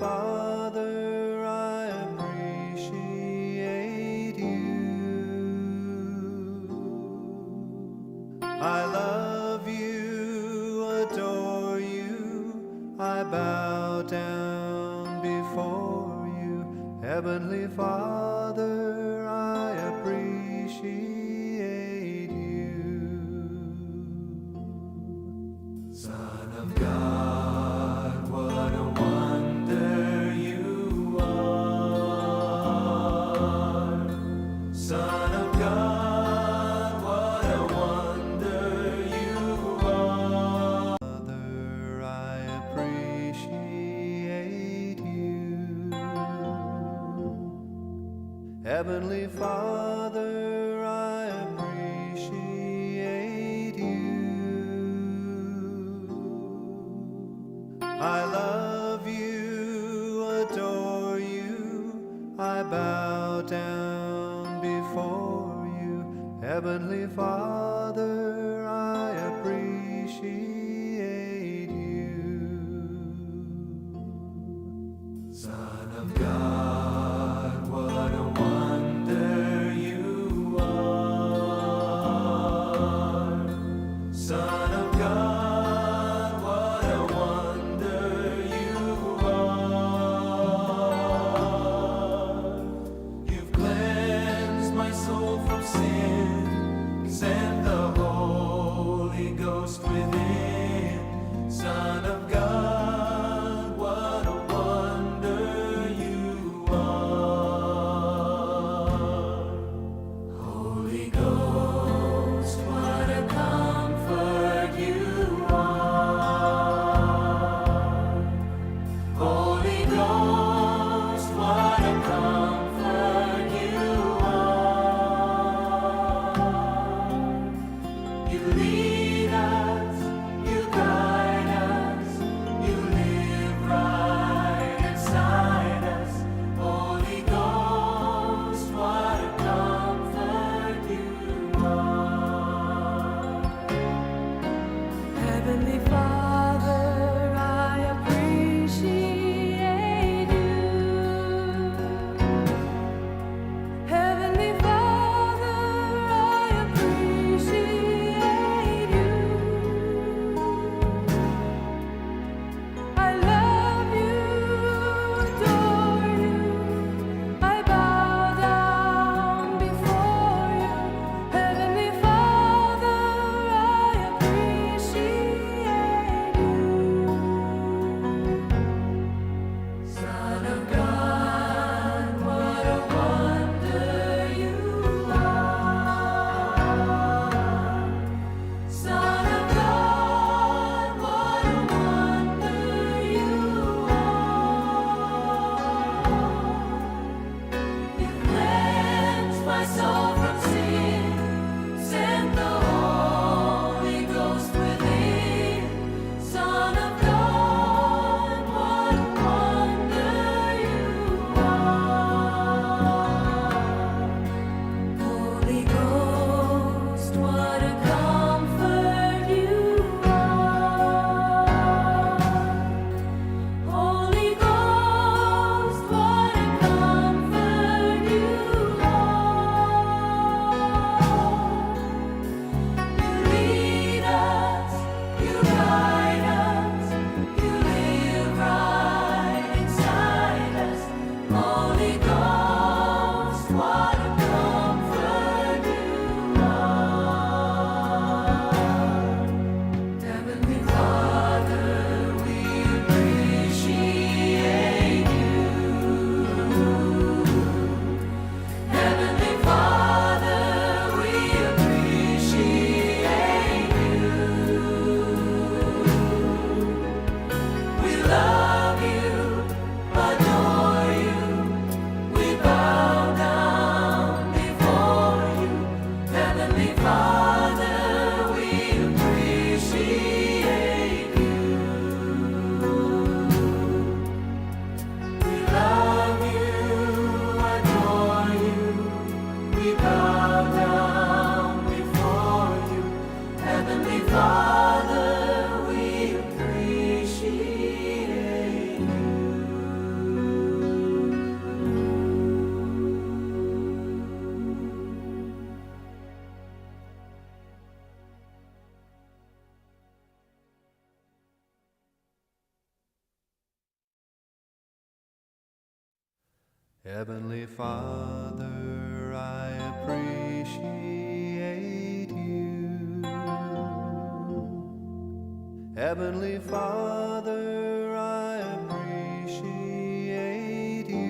Father, I appreciate you. I love you, adore you, I bow down before you. Heavenly Father, I appreciate you. Son of God, what a wonder you are. Son of God, what a wonder you are. Father, I appreciate you. Heavenly Father, I appreciate you. I love you, adore you, I bow down before you. Heavenly Father, I appreciate you. Son of God, what a wonder you are. Son of God, what a wonder you are. You've cleansed my soul from sin, sent Heavenly Father, I appreciate you. Heavenly Father, I appreciate you.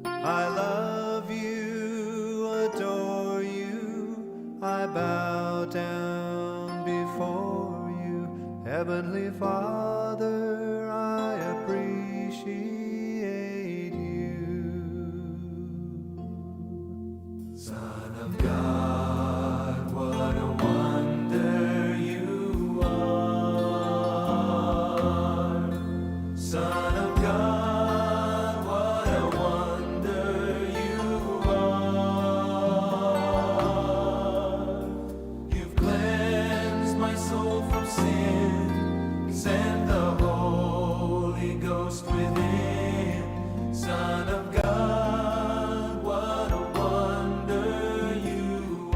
I love you, adore you, I bow down before you. Heavenly Father, I appreciate you. Son of God, what a wonder you are. Son of God, what a wonder you are. You've cleansed my soul from sin, sent the Holy Ghost within. Son of God, what a wonder you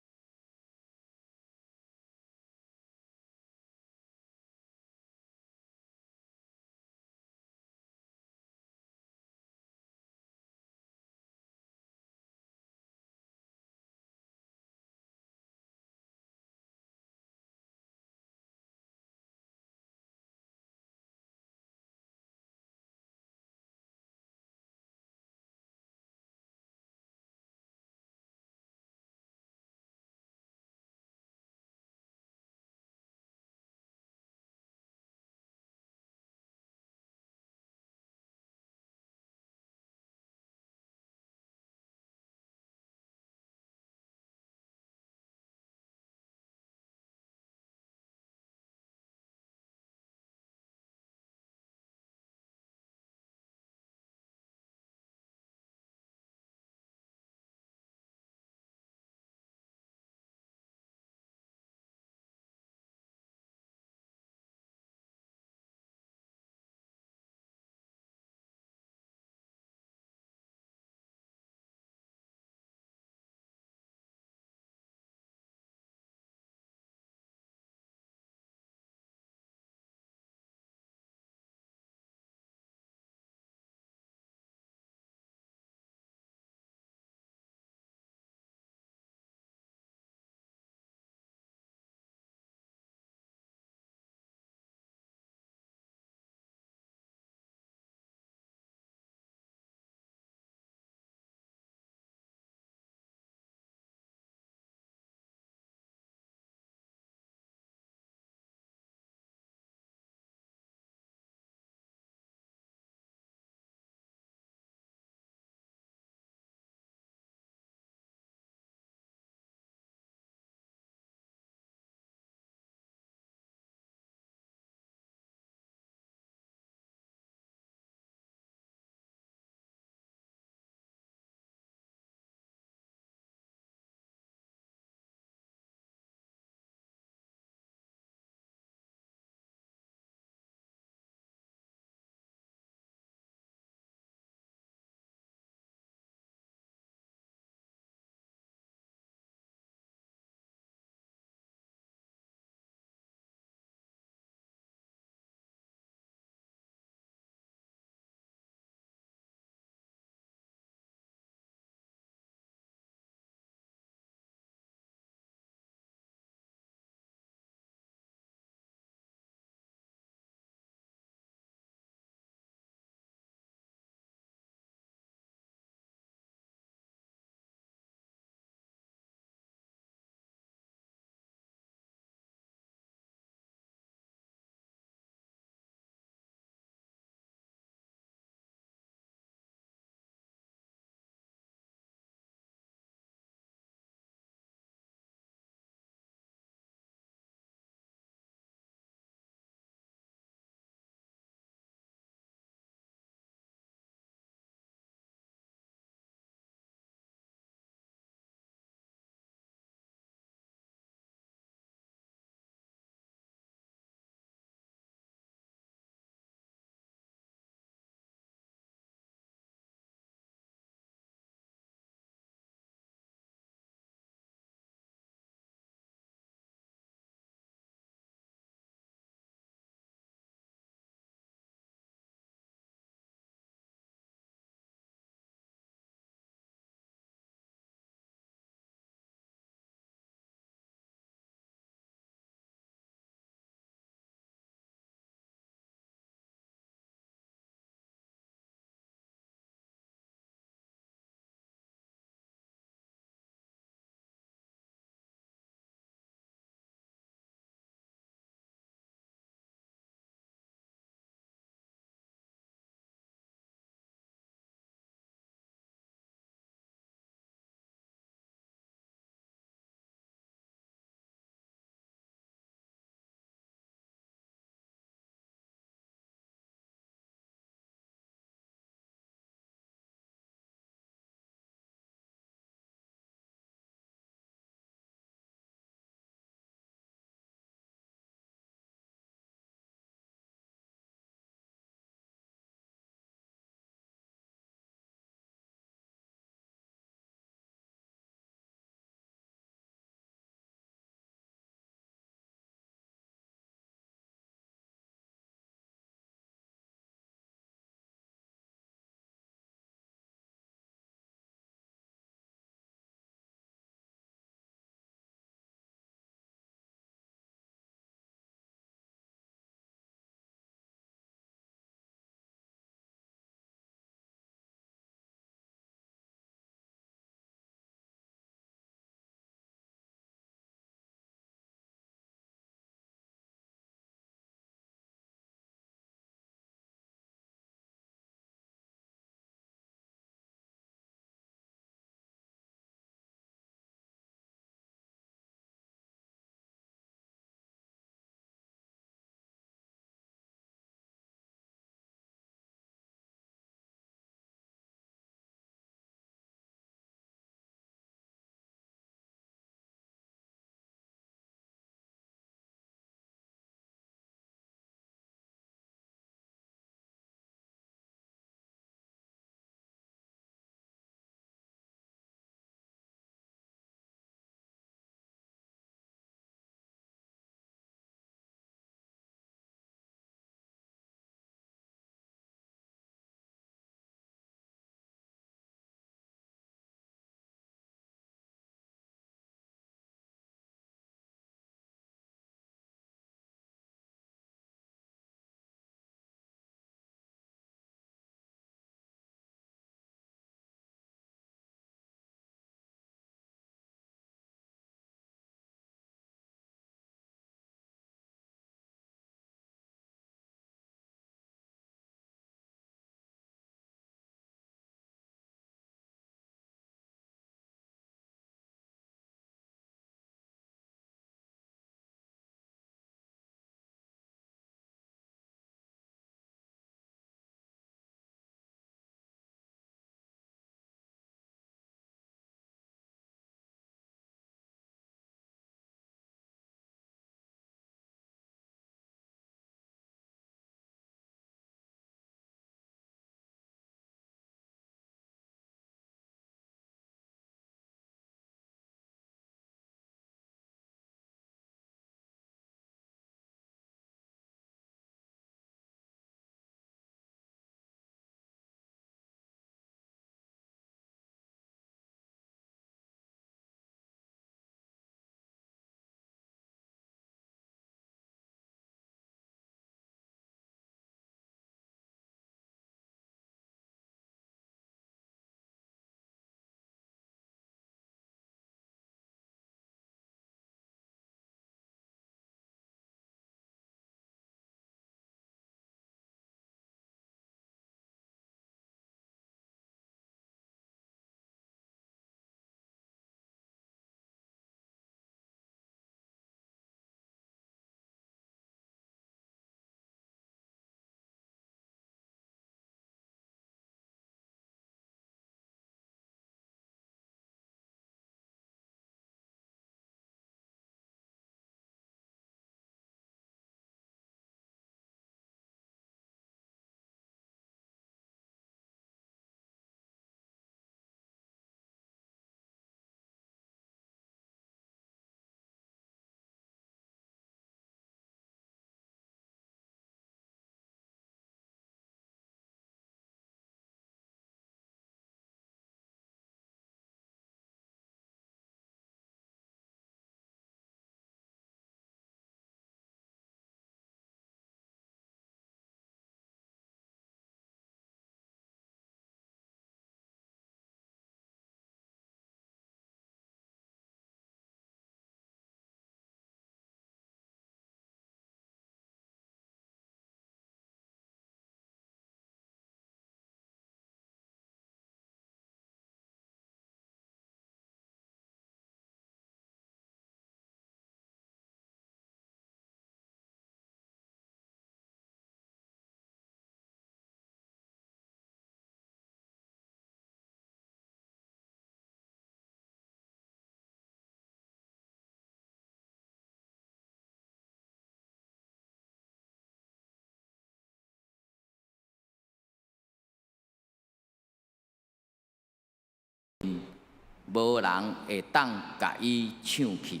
無人會當共伊搶去。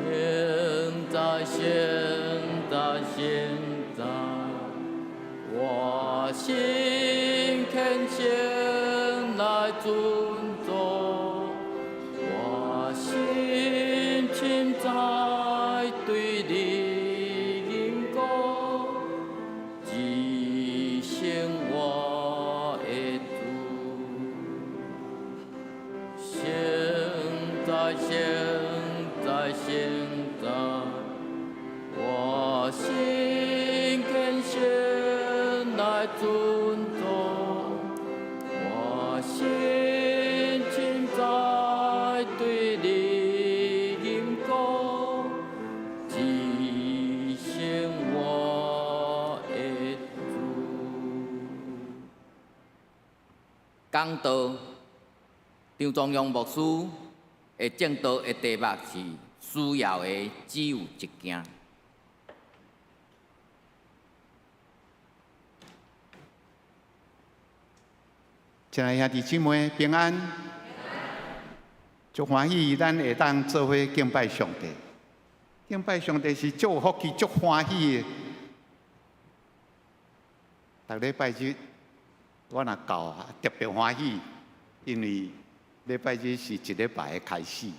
現在，現在，現在，我心虔誠來尊主，我心深知對你因果，至聖我的主。現在，現在，現在，我心虔誠來尊主，我心深知對你因果，至聖我的主。講道，張宗陽牧師的證道的題目是需要的只有一件。親愛兄弟姊妹平安，足歡喜咱會當做伙敬拜上帝。敬拜上帝是足有福氣、足歡喜的。逐禮拜日我若到特別歡喜，因為禮拜日是一禮拜的開始。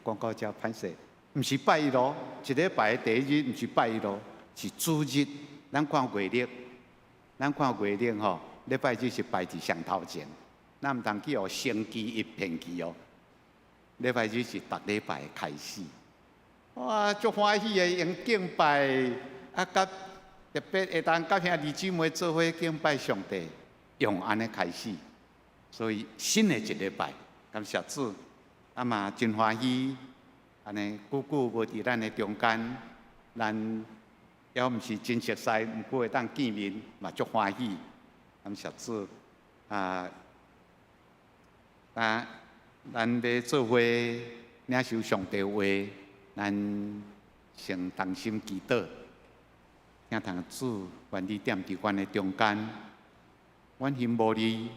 講到遮歹勢，毋是拜一咯，一禮拜的第一日毋是拜一咯，是主日。咱看月曆，咱看月曆吼。禮拜日是排佇上頭前，咱毋通去予星期一騙去哦。禮拜日是逐禮拜的開始，哇，足歡喜的用敬拜，啊，佮特別會當佮兄弟姊妹做伙敬拜上帝，用按呢開始。所以新的一禮拜，感謝主，啊嘛真歡喜，按呢久久無佇咱的中間，咱猶毋是真熟似，毋過會當見面嘛足歡喜。感謝主啊！啊，咱欲做伙領受上帝話，咱先同心祈禱，請託主願意踮佇阮的中間。阮欣慕你，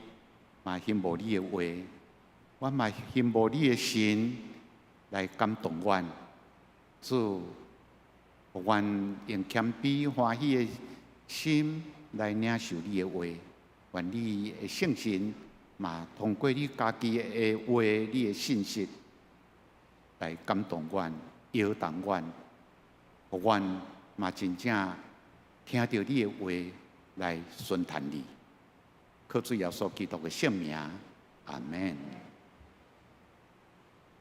嘛欣慕你的話，阮嘛欣慕你的神來感動阮。主，予阮用謙卑歡喜的心來領受你的話。願你的聖神嘛，通過你家己的話、你的信息來感動阮、搖動阮，予阮嘛真正聽著你的話來順從你。靠主耶穌基督的聖名，阿門。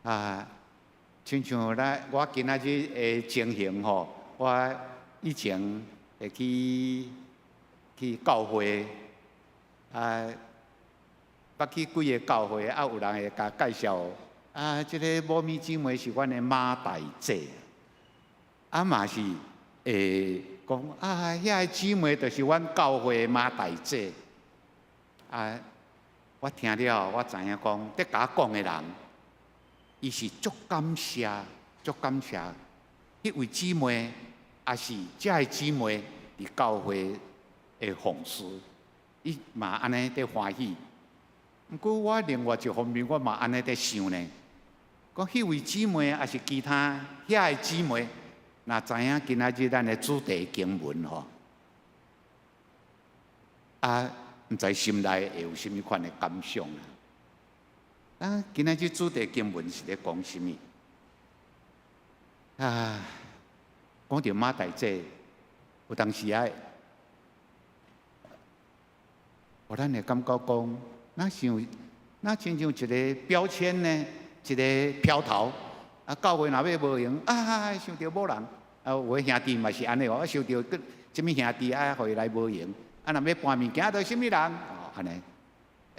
啊，親像咱我今仔日的情形吼，我以前會去去教會。啊，捌去幾个教會，啊，有人會共介紹，啊，這个某咪姊妹是阮的馬大姐，啊嘛是會講，啊，遐个姊妹就是阮教會的馬大姐，啊，我聽了，我知影講，佇共我講的人，伊是足感謝，足感謝，彼位姊妹，也是這个姊妹佇教會的奉事。伊嘛按呢佇歡喜，毋過我另外一方面，我嘛按呢佇想呢，講彼位姊妹抑是其他遐个姊妹，若知影今仔日咱的主題經文吼，啊，毋知心內會有啥物款的感想啊？啊，今仔日主題經文是咧講啥物？啊，講著馬大姐，有當時啊。予咱會感覺講，若像若親像一個標籤呢，一个標頭。啊，教會若欲無閒，啊，想著某人。啊，有的兄弟嘛是按呢哦，啊，想著閣啥物兄弟啊，予伊來無閒。啊，若欲搬物件，著啥物人？哦，按呢，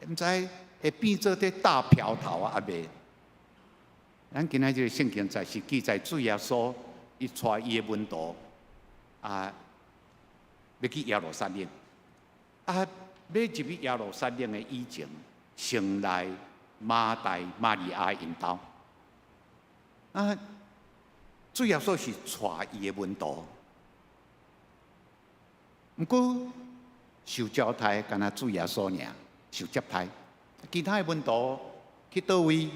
毋知會變做這大標頭啊，猶未？咱今仔日聖經在是記載主耶穌伊帶伊的門徒啊，欲去耶路撒冷啊。欲入去耶路撒冷的以前，先來馬大、瑪利亞𪜶兜。啊，主耶穌是帶伊的門徒，毋過受交代，敢若主耶穌爾受接待，其他的門徒去佗位，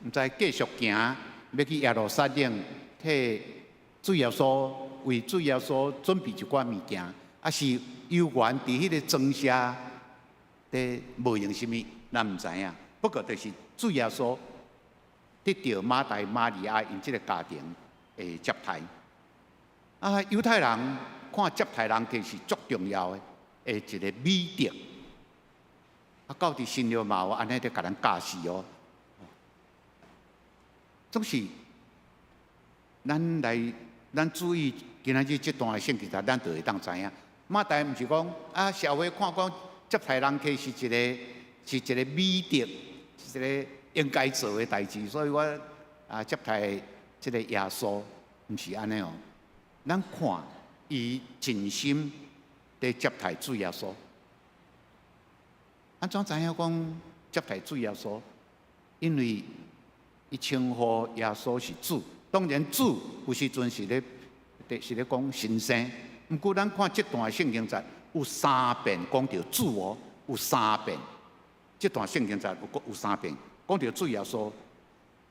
毋知繼續行，欲去耶路撒冷，替主耶穌為主耶穌準備一寡物件，抑是猶原佇彼個莊舍佇無閒啥物，咱毋知影。不過就是主耶穌得著馬大、瑪利亞𪜶這个家庭的接待。啊，猶太人看接待人客是足重要的，的一個美德。啊，到佇新約嘛有按呢佇共咱教示哦。總是咱來，咱注意今仔日這段的聖經，咱就會當知影。馬大毋是講啊，社會看講接待人客是一個美德，是一個應該做的代誌，所以我啊接待這个耶穌，毋是按呢哦。咱看伊盡心佇接待主耶穌。按怎知影講接待主耶穌？因為伊稱呼耶穌是主。當然主有時陣是咧講神聖。毋過咱看這段聖經節有三遍講著主哦，有三遍。這段聖經節有三遍講著主耶穌，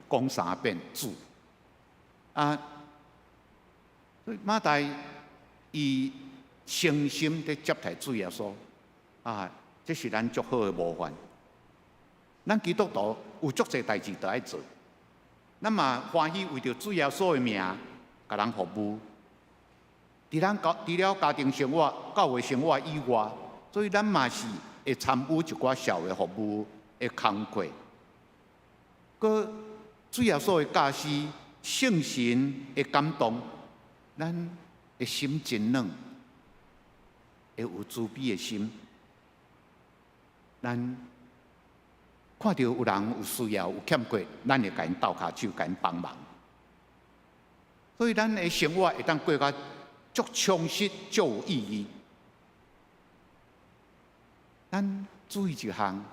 講三遍主。啊，所以馬大伊誠心佇接待主耶穌，啊，這是咱足好的模範。咱基督徒有足濟代誌都愛做，咱嘛歡喜為著主耶穌的名，共人服務。佇咱家除了家庭生活、教會生活以外，所以咱嘛是會參與一寡社會服務的工課。閣主耶穌的教示、聖神的感動，咱的心真軟，會有慈悲的心。咱看著有人有需要、有欠缺，咱會共𪜶鬥跤手，共𪜶幫忙。所以咱的生活會當過較足充實、足有意義。咱注意一項，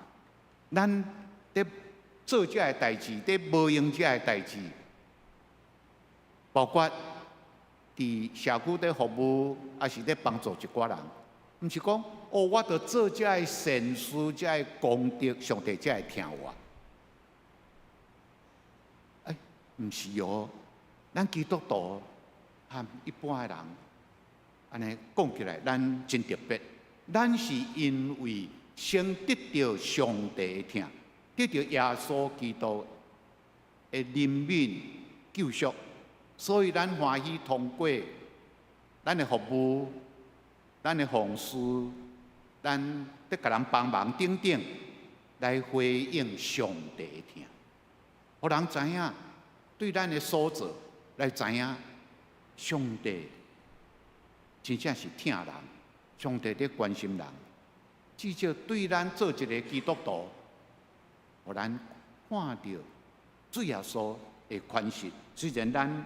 咱佇做這个代誌，佇無閒這个代誌，包括佇社區佇服務，抑是佇幫助一寡人，毋是講哦，我著做這个善事、這个功德，上帝才會疼我。欸，毋是哦，咱基督徒和一般的人，按呢講起來，咱真特別。咱是因為先得著上帝的疼，得著耶穌基督的憐憫救贖，所以咱歡喜通過咱的服務、咱的奉事、咱佇共人幫忙等等，來回應上帝的疼，予人知影，對咱的所做來知影，上帝真正是疼人，上帝佇關心人。至少對咱做一个基督徒，予咱看著主耶穌的款式。雖然咱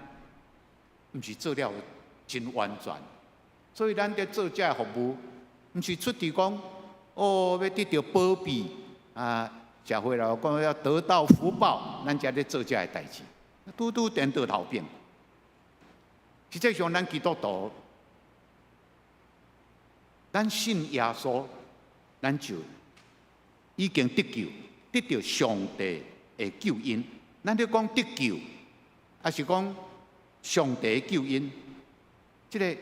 毋是做了真完全，所以咱佇做這个服務，毋是出佇講哦，欲得著保庇啊，社會來講要得到福報，咱才咧做這个代誌，拄拄顛倒頭反。實際上，咱基督徒，咱信耶穌，咱就已經得救，得著上帝的救恩。咱咧講得救，抑是講上帝的救恩？這个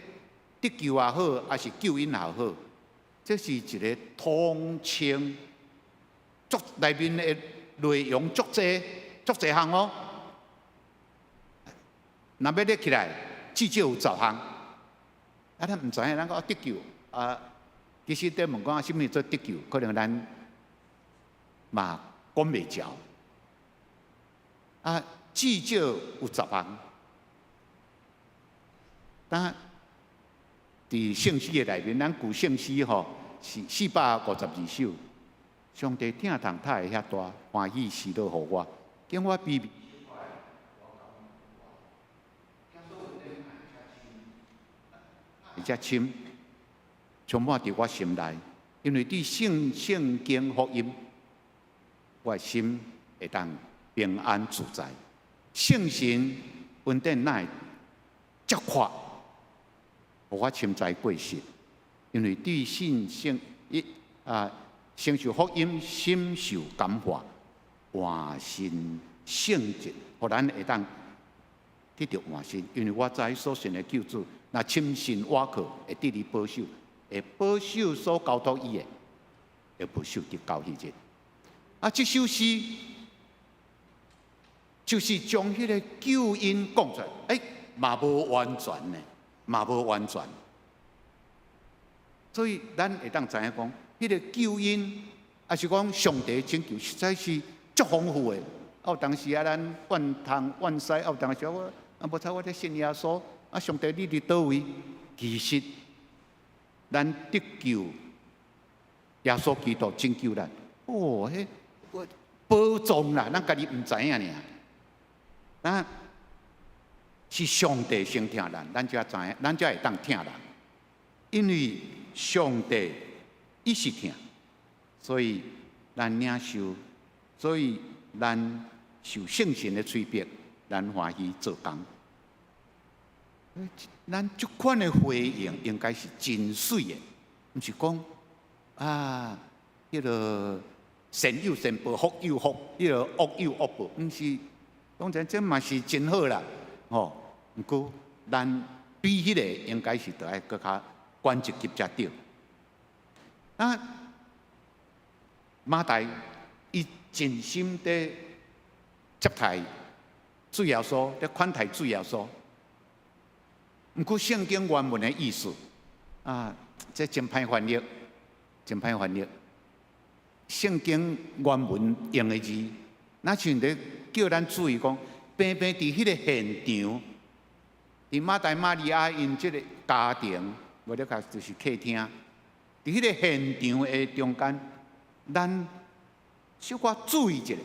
得救也好，抑是救恩也好，這是一个統稱，足內面的內容足濟足濟項哦。若欲列起來，至少有十項。啊，咱毋知影，咱講得救啊，其實佇問講啥物做得救，可能咱嘛講袂著。啊，至少有十項。但佇聖詩的內面，咱舊聖詩吼是452首。上帝疼痛疼會遐大，歡喜喜樂予我，叫我卑微。遮深，充滿佇我心內，因為佇聖經福音，我的心會當平安自在。聖神恩典哪會這闊，予我深知過失。因為對信聖一啊，承受福音，深受感化，換新聖潔，予咱會當得著換新。因為我知所信的救主，若深信倚靠，會得以保守，會保守所交託伊的，會保守直到彼日。啊，這首詩就是將彼个救恩講出來，欸，嘛無完全呢，嘛無完全。所以咱會當知影講，彼个救恩，抑是講上帝拯救，實在是足豐富的。啊，有當時啊，咱怨東怨西，啊，有當時我啊，無彩我咧信耶穌，啊，上帝你佇佗位？其實，咱得救，耶穌基督拯救咱。哦，彼寶藏啦，咱家己毋知影爾。啊，是上帝先疼咱，咱才知影，咱才會當疼人。因為上帝伊是疼，所以咱領受，所以咱受聖神的催逼，咱歡喜做工。咱這款的回應應該是真媠的，毋是講啊，彼个善有善報，福有福，彼个惡有惡報，毋是。當然這嘛是真好啦，吼。毋過咱比彼个應該是著愛閣較懸一級才對。啊，馬大伊盡心佇接待主耶穌，佇款待主耶穌。毋過聖經原文的意思啊，這真歹翻譯，真歹翻譯。聖經原文用的字，若像咧叫咱注意講，平平佇彼个現場，佇馬大瑪利亞𪜶這个家庭，無咧較就是客廳，佇彼个現場的中間，咱小可注意一下，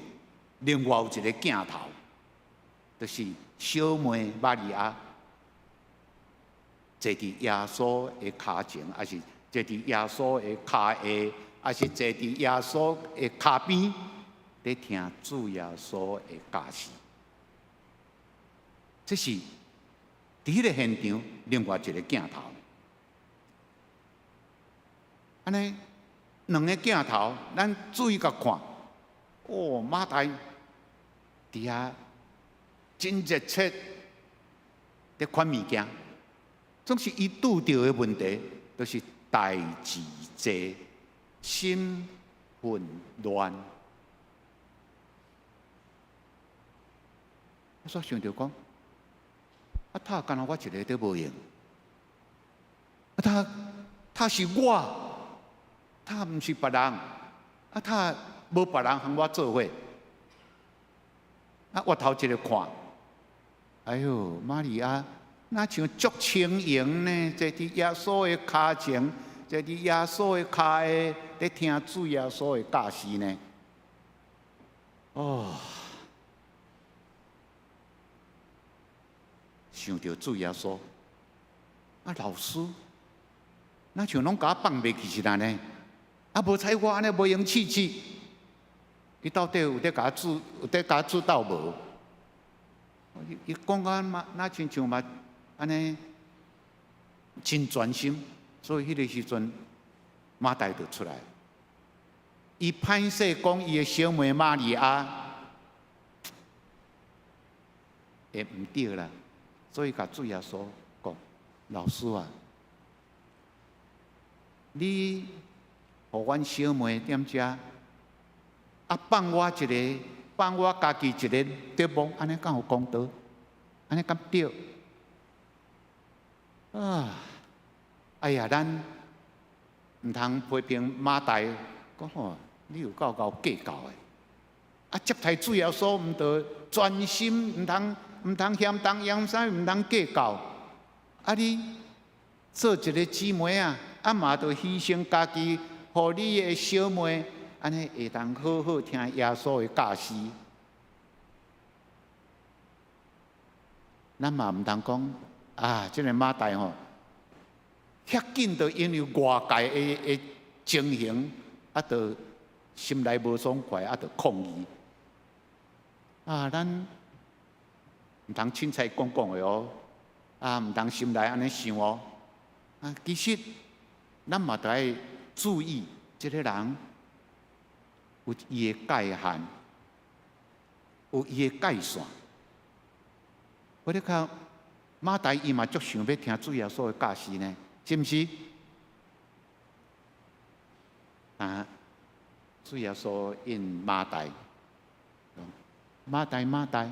另外有一个鏡頭，就是小妹瑪利亞坐佇耶穌的跤前，抑是坐佇耶穌的跤下，抑是坐佇耶穌的跤邊，佇聽主耶穌的教示。這是佇彼个現場另外一个鏡頭。按呢，兩个鏡頭，咱注意共看。哦，馬大佇遐真熱切佇款物件，總是伊拄著的問題，就是代誌濟，心混亂。我煞想著講，啊，塔敢若我一个佇無閒，啊，塔塔是我，塔毋是別人，啊，塔無別人和我做伙。啊，回頭一个看，哎喲，瑪利亞，若像足輕盈呢，坐佇耶穌的跤前，坐佇耶穌的跤下，佇聽主耶穌的教示呢。哦，想著主耶穌，啊，老師，若像攏共我放袂記是按呢？啊，無彩我按呢無閒試試，伊到底有佇共我指，有佇共我指導無？伊講甲嘛，若親像嘛按呢真專心，所以彼个時陣馬大就出來。伊歹勢講伊的小妹瑪利亞會毋對啦，所以共主耶穌講：老師啊，你予阮小妹踮遮，啊放我一个，放我家己一个對無？按呢敢有公道？按呢敢對？啊！哎呀，咱毋通批評馬大，講吼，你有夠𠢕計較的。啊，接待主耶穌毋著專心，毋通毋通嫌東嫌西，毋通計較。啊，你做一个姊妹啊，啊嘛著犧牲家己，予你的小妹按呢會當好好聽耶穌的教示。咱嘛毋通講啊，這个馬大吼，遐緊就因為外界的的情形，啊，就心內無爽快，啊，就抗議。啊，咱毋通凊彩講講的哦，啊，毋通心內按呢想哦。啊，其實咱嘛著愛注意，這个人有伊的界限，有伊的界線。我咧看馬大伊嘛足想欲聽主耶穌的教示呢，是毋是？啊，主耶穌應馬大，馬大馬大，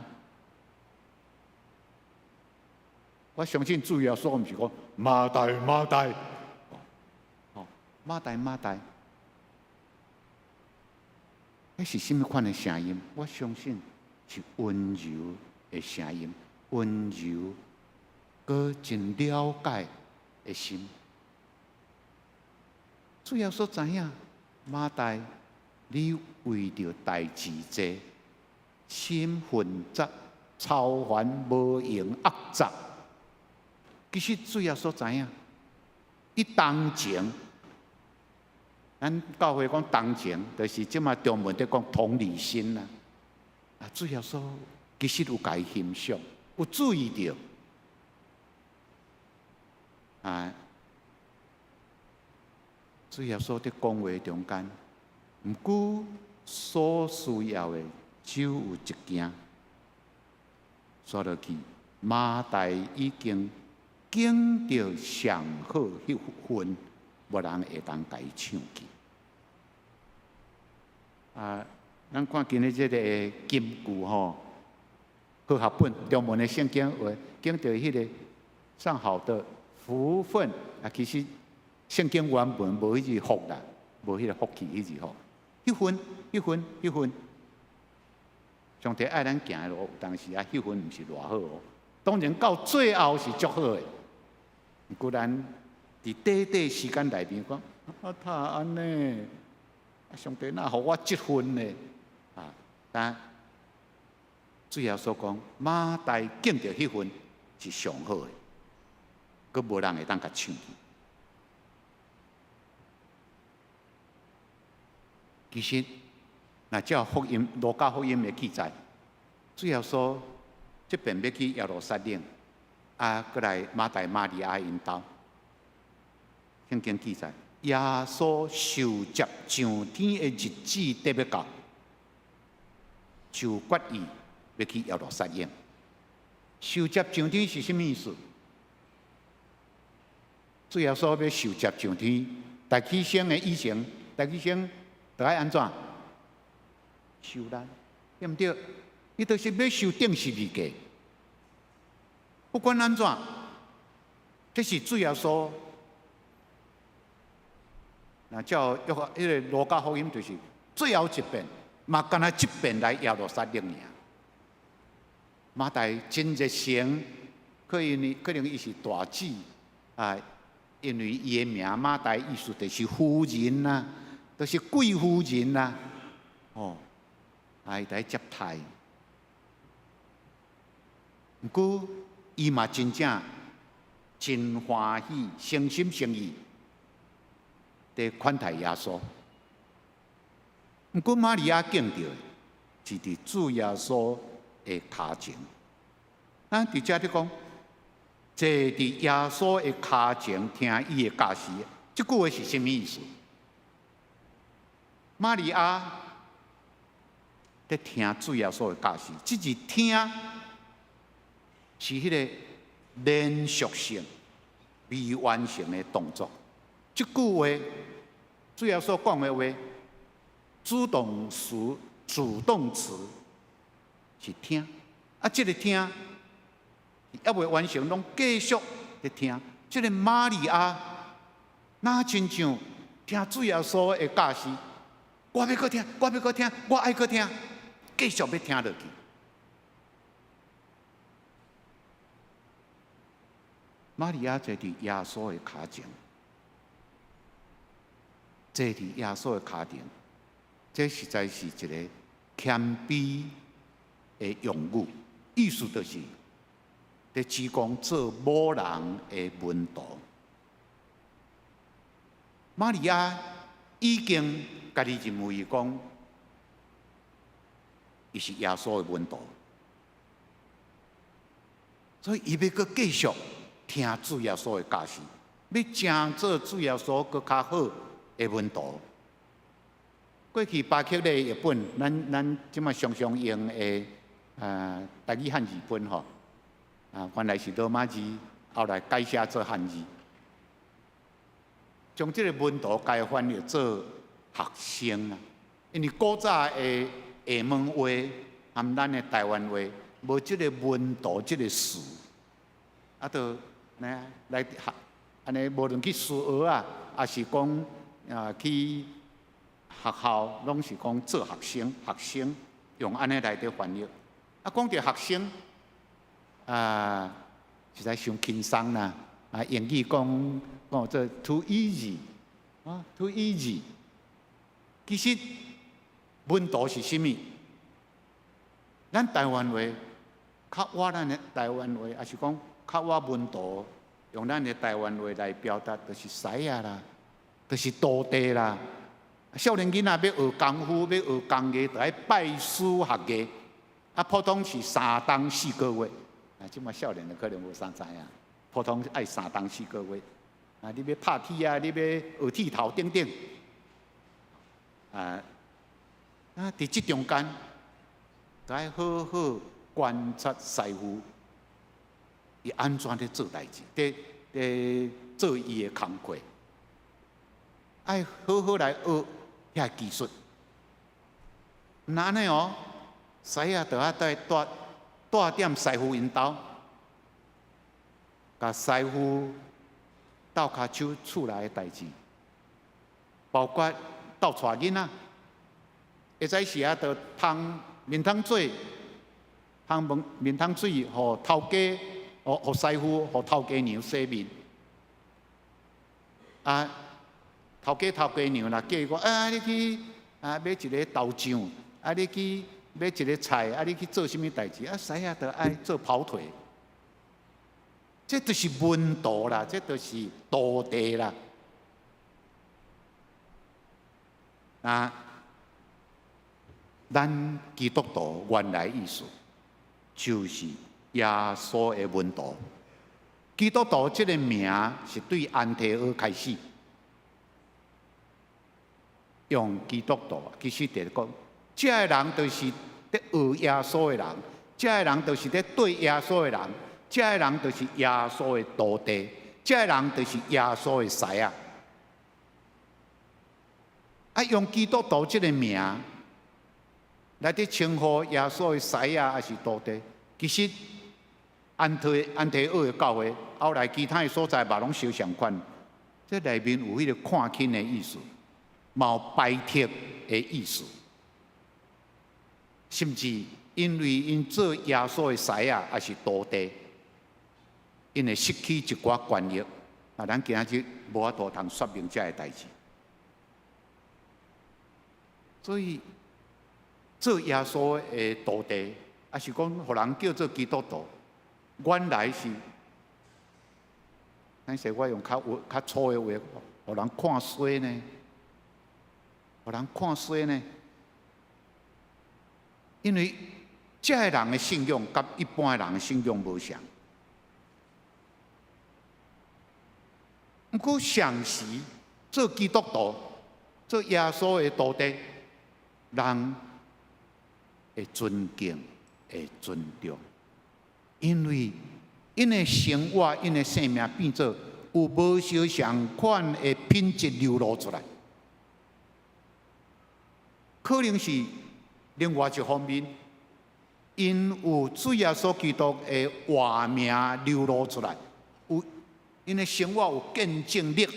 我相信主耶穌毋是講馬大馬大，哦，馬大馬大，彼是啥物款的聲音？我相信是溫柔的聲音，溫柔，閣真了解的心。主耶穌知影，馬大，你為著代誌濟，心混雜、操煩、無閒、壓雜。其實主耶穌知影，伊同情。咱教會講同情，就是這馬中文佇講同理心啦。啊，主耶穌其實有共伊欣賞，有注意著。啊，主耶穌佇講話中間，毋過所需要的只有一件。煞落去，馬大已經揀著上好彼份，無人會當共伊搶去。啊，咱看今日這个金句吼，和合本中文的聖經話，揀著彼个上好的福分啊，其實聖經原文無彼字福啦，無彼个福氣彼字吼，彼份、彼份、彼份，上帝愛咱行的路，有當時啊，彼份毋是偌好哦。當然到最後是足好的，毋過咱佇短短時間內面講，啊，哪按呢？上帝哪予我這份呢？啊！但主耶穌講，馬大揀著彼份是上好的，閣無人會當共搶去。其實，若照福音、路加福音的記載，主耶穌這遍欲去耶路撒冷，啊，閣來馬大、瑪利亞𪜶兜。聖經記載，耶穌受接上天的日子得欲到，就決意欲去耶路撒冷。受接上天是啥物意思？主耶穌欲受接上天，大起先的以前，大起先著愛按怎？受難，對毋對？伊就是欲受釘十字架。不管按怎，這是主耶穌。若照約翰彼个路加福音，就是最後一遍，嘛干焦這遍來耶路撒冷爾。馬大真熱誠，可能伊是大姊啊，因為伊的名馬大意思就是夫人啊，就是貴夫人啊，哦，啊，伊佇接待。毋過伊嘛真正真歡喜，誠心誠意。佇款待耶穌，毋過瑪利亞見著的是佇主耶穌的跤前。咱佇遮佇講，坐佇耶穌的跤前聽伊的教示，這句話是啥物意思？瑪利亞佇聽主耶穌的教示，這字聽是彼个連續性未完成的動作。這句話，主耶穌講的話，主動詞、主動詞是聽，啊，這个聽猶未完成，攏繼續佇聽。這个瑪利亞，若親像聽主耶穌的教示，我欲閣聽，我欲閣聽，我愛閣聽，繼續欲聽落去。瑪利亞坐佇耶穌的跤前。坐佇耶穌的跤前，這實在是一个謙卑的用語，意思就是佇主講做某人的門徒。瑪利亞已經家己認為講，伊是耶穌的門徒，所以伊欲閣繼續聽主耶穌的教示。欲成做主耶穌閣較好的門徒。過去巴克禮譯本，咱這馬常常用的台語漢字本吼，原來是羅馬字，後來改寫做漢字，將這個門徒改翻譯做學生啊。因為古早的廈門話和咱的台灣話無這個門徒這個詞，就呢來學，按呢無論去私學啊，抑是講去學校，攏是講做學生，學生用按呢來佇翻譯。講著學生，實在傷輕鬆啦。英語講講做 too easy，too easy。其實門徒是啥物？咱台灣話較倚咱的台灣話，抑是講較倚門徒，用咱的台灣話來表達，就是師仔啦，就是徒弟啦。少年囡仔欲學功夫，欲學工藝，就愛拜師學藝。普通是3冬4個月。這馬少年的可能無啥知影。普通愛3冬4個月。你欲拍鐵啊，你欲學剃頭等等。佇這中間，就愛好好觀察師傅，伊按怎咧做代誌，佇佇做伊的工課，愛好好來學遐技術。毋但按呢哦，師仔就愛蹛蹛踮師傅𪜶兜，共師傅鬥跤手厝內的代誌，包括鬥帶囡仔。會使時啊，就烹麵湯水，烹麵麵湯水，予頭家，予師傅，予頭家娘洗面。頭家頭家娘若叫伊講，你去買一个豆醬，你去買一个菜，你去做啥物代誌？師仔就愛做跑腿。這就是門徒啦，這就是徒弟啦。咱基督徒原來意思就是耶穌的門徒。基督徒這个名是對安提阿開始用基督徒，其實就是講，這个人就是佇學耶穌的人，這个人就是佇綴耶穌的人，這个人就是耶穌的徒弟，這个人就是耶穌的師仔。用基督徒這个名來佇稱呼耶穌的師仔，抑是徒弟，其實安提阿的教會，後來其他的所在嘛攏相仝款。這內面有彼个看輕的意思，嘛有排斥的意思，甚至因為𪜶做耶穌的師仔，抑是徒弟，𪜶會失去一寡權益。咱今仔日無法度通說明這个代誌，所以做耶穌的徒弟，抑是講予人叫做基督徒，原來是，咱說我用較話較粗的話，予人看衰呢，予人看衰呢。因為這个人的信仰佮一般的人的信仰無仝。毋過同時做基督徒、做耶穌的徒弟，人會尊敬、會尊重，因為𪜶的生活、𪜶的生命變做有無相仝款的品質流露出來。可能是另外一方面，𪜶有主耶穌基督的活名流露出來，有𪜶的生活有見證力，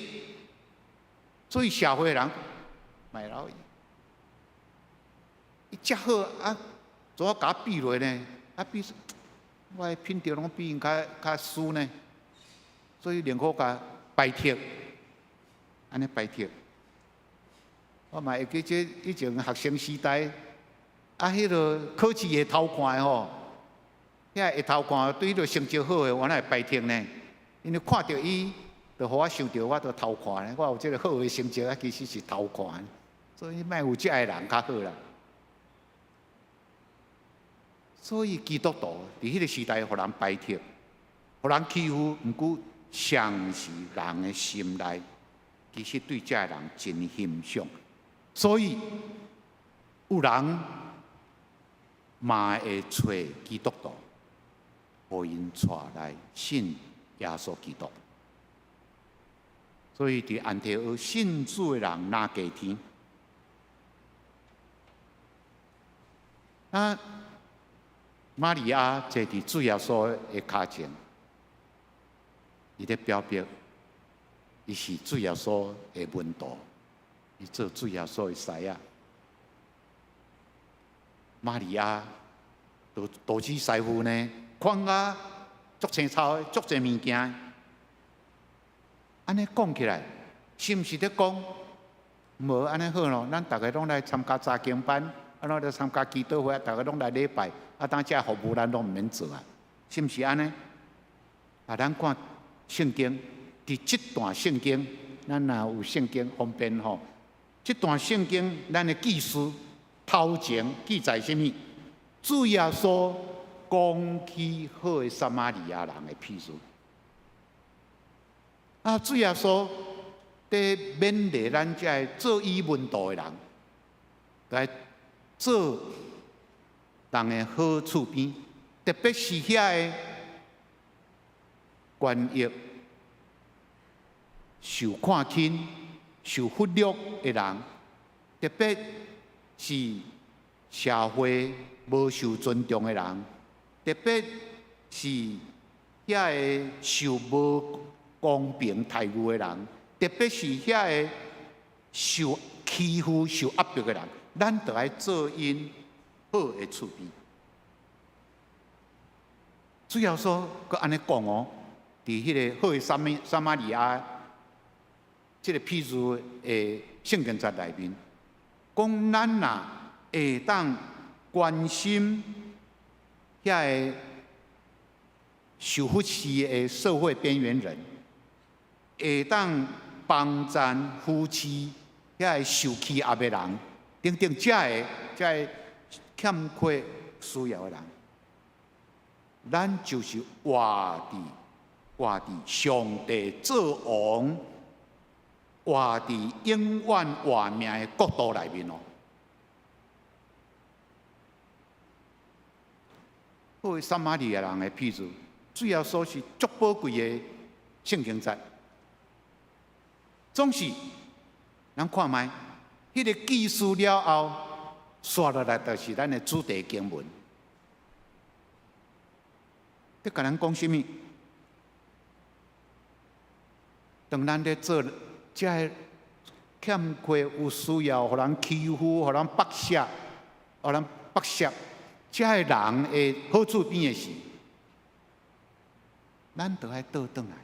所以社會人莫老伊，伊遮好啊，怎啊共我比落呢？比我的品德攏比𪜶較較輸呢，所以寧可共排斥，按呢排斥。我嘛會記這以前學生時代，彼个考試會偷看的吼，遐會偷看對彼个成績好的，我哪會排斥呢？因為看著伊，就予我想著我著偷看呢。我有這个好的成績，其實是偷看，所以莫有這个人較好啦。所以基督徒佇彼个時代，予人排斥，予人欺負，毋過常是人的心內，其實對這个人真欣賞，所以有人嘛會揣基督徒，予𪜶帶來信耶穌基督。所以佇安提阿信主的人若加添。啊，瑪利亞坐佇主耶穌的跤前，伊咧表白，伊是主耶穌的門徒，伊做主耶穌的師仔。瑪利亞導致師傅呢，看啊足青草的，足濟物件。按呢講起來，是毋是咧講無按呢好咯？咱逐个攏來參加查經班，啊，攏來參加祈禱會，逐个攏來禮拜，啊，當這服務咱攏毋免做啊？是毋是按呢？啊，咱看聖經，佇這段聖經，咱若有聖經方便吼，這段聖經咱的記事頭前記載啥物？主耶穌講起好的撒瑪利亞人的譬喻。啊，主耶穌佇勉勵咱這个做伊門徒的人，來做人的好厝邊，特別是遐個權益受看輕、受忽略的人，特別是社會無受尊重的人，特別是遐個受無公平待遇的人，特別是遐個受欺負、受壓迫的人，咱著愛做𪜶好的厝邊。主耶穌閣按呢講哦，佇彼個好的撒瑪利亞這个譬喻的聖經節內面，講咱若會當關心遐個受忽視的社會邊緣人，會當幫贊扶持遐個受欺壓的人，等等，這个欠缺需要的人，咱就是活佇上帝做王、活佇永遠活命的國度內面哦。好，撒瑪利亞人的譬喻，主耶穌是足寶貴的聖經節。總是，咱看覓，彼个記事了後，煞落來就是咱的主題經文。佇共咱講啥物？當咱咧做這个欠缺有需要，予人欺負、予人剝削、予人剝削，這个人的好厝邊的時，咱著愛倒轉來。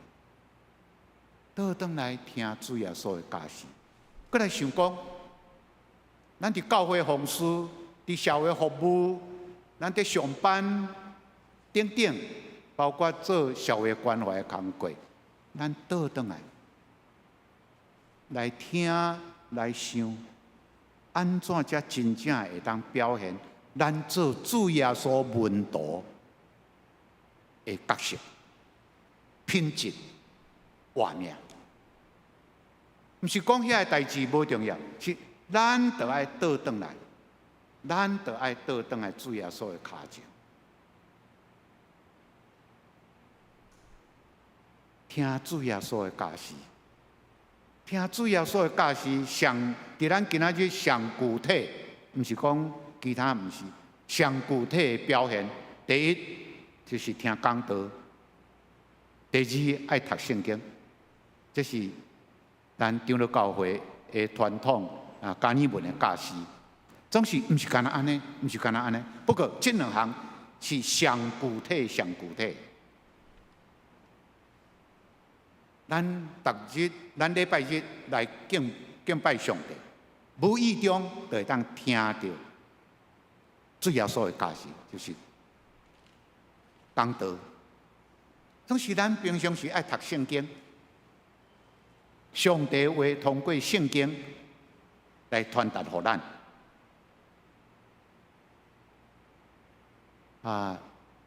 倒轉來聽主耶穌的教示，閣來想講，咱佇教會奉事、佇社會服務、咱佇上班等等，包括做社會關懷的工作，咱倒轉來來聽、來想，按怎才真正會當表現咱做主耶穌門徒的角色、品質、活命。毋是講遐个代誌無重要，是咱著愛倒轉來，咱著愛倒轉來主耶穌的跤前，聽主耶穌的教示，聽主耶穌的教示，上佇咱今仔日上具體，毋是講其他，毋是上具體的表現。第一就是聽講道，第二愛讀聖經，這是咱長老教會的傳統啊，加爾文的教示，總是毋是干焦按呢，毋是干焦按呢。不過這兩項是上具體、上具體。咱逐日、咱禮拜日來敬拜上帝，無意中就會當聽著主耶穌的教示，就是講道。總是咱平常時愛讀聖經。上帝話通過聖經來傳達予咱。啊，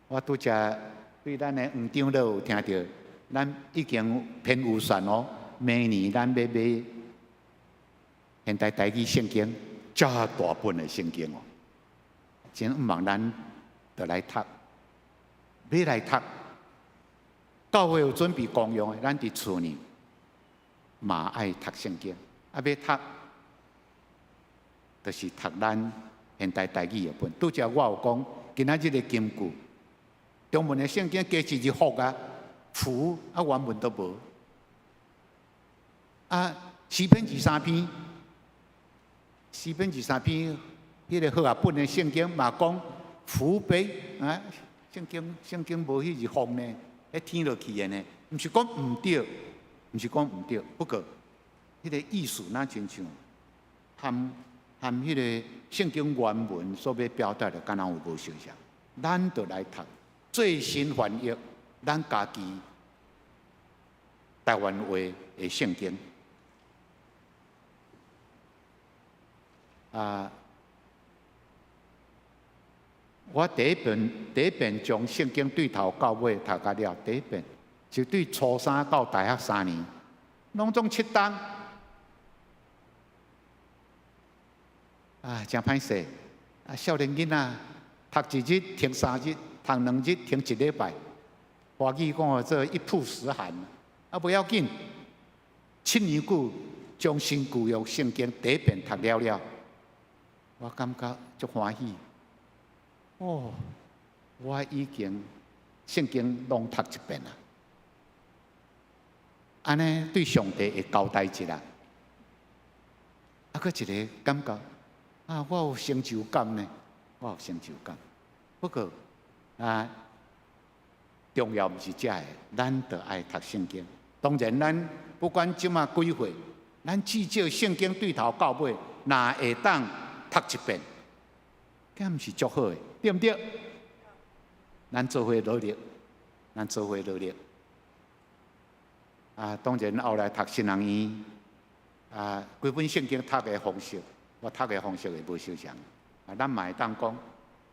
我拄才對咱的黃長老有聽著，咱已經編預算哦，明年咱欲買現代台語聖經，遮大本的聖經哦，真向望咱著來讀，欲來讀。教會有準備公用的，咱佇厝呢嘛愛讀聖經，啊欲讀，就是讀咱現代台語的本。拄才我有講，今仔日的金句，中文的聖經加一字福啊，福啊原文都無。啊，詩篇二三篇，詩篇二三篇，彼個和合本的聖經嘛講福杯啊，聖經聖經無彼字福呢，彼天落去的呢，毋是講毋對，毋是講毋對，不過彼個意思若親像含含彼個聖經原文所欲表達的，敢若有無相像？咱就來讀最新翻譯，咱家己台灣話的聖經。啊！我第一遍第一遍將聖經對頭到尾讀甲了，第一遍就對初三到大學3年，攏總7冬。啊，誠歹勢！啊，少年囡仔讀一日停3日，讀2日停一禮拜。華語講做一曝十寒，啊，無要緊。7年久將新舊約聖經第一遍讀了了，我感覺足歡喜。哦，我已經聖經攏讀一遍啦。按呢對上帝會交代一下。啊，閣一个感覺啊，我有成就感呢，我有成就感。不過啊，重要毋是這个，咱著愛讀聖經。當然，咱不管這馬幾歲，咱至少聖經對頭到尾，若會當讀一遍，敢毋是足好的，對毋對？咱做伙努力，咱做伙努力。啊，當然後來讀神學院，啊，規本聖經讀的方式，我讀的方式會無相仝。啊，咱嘛會當講，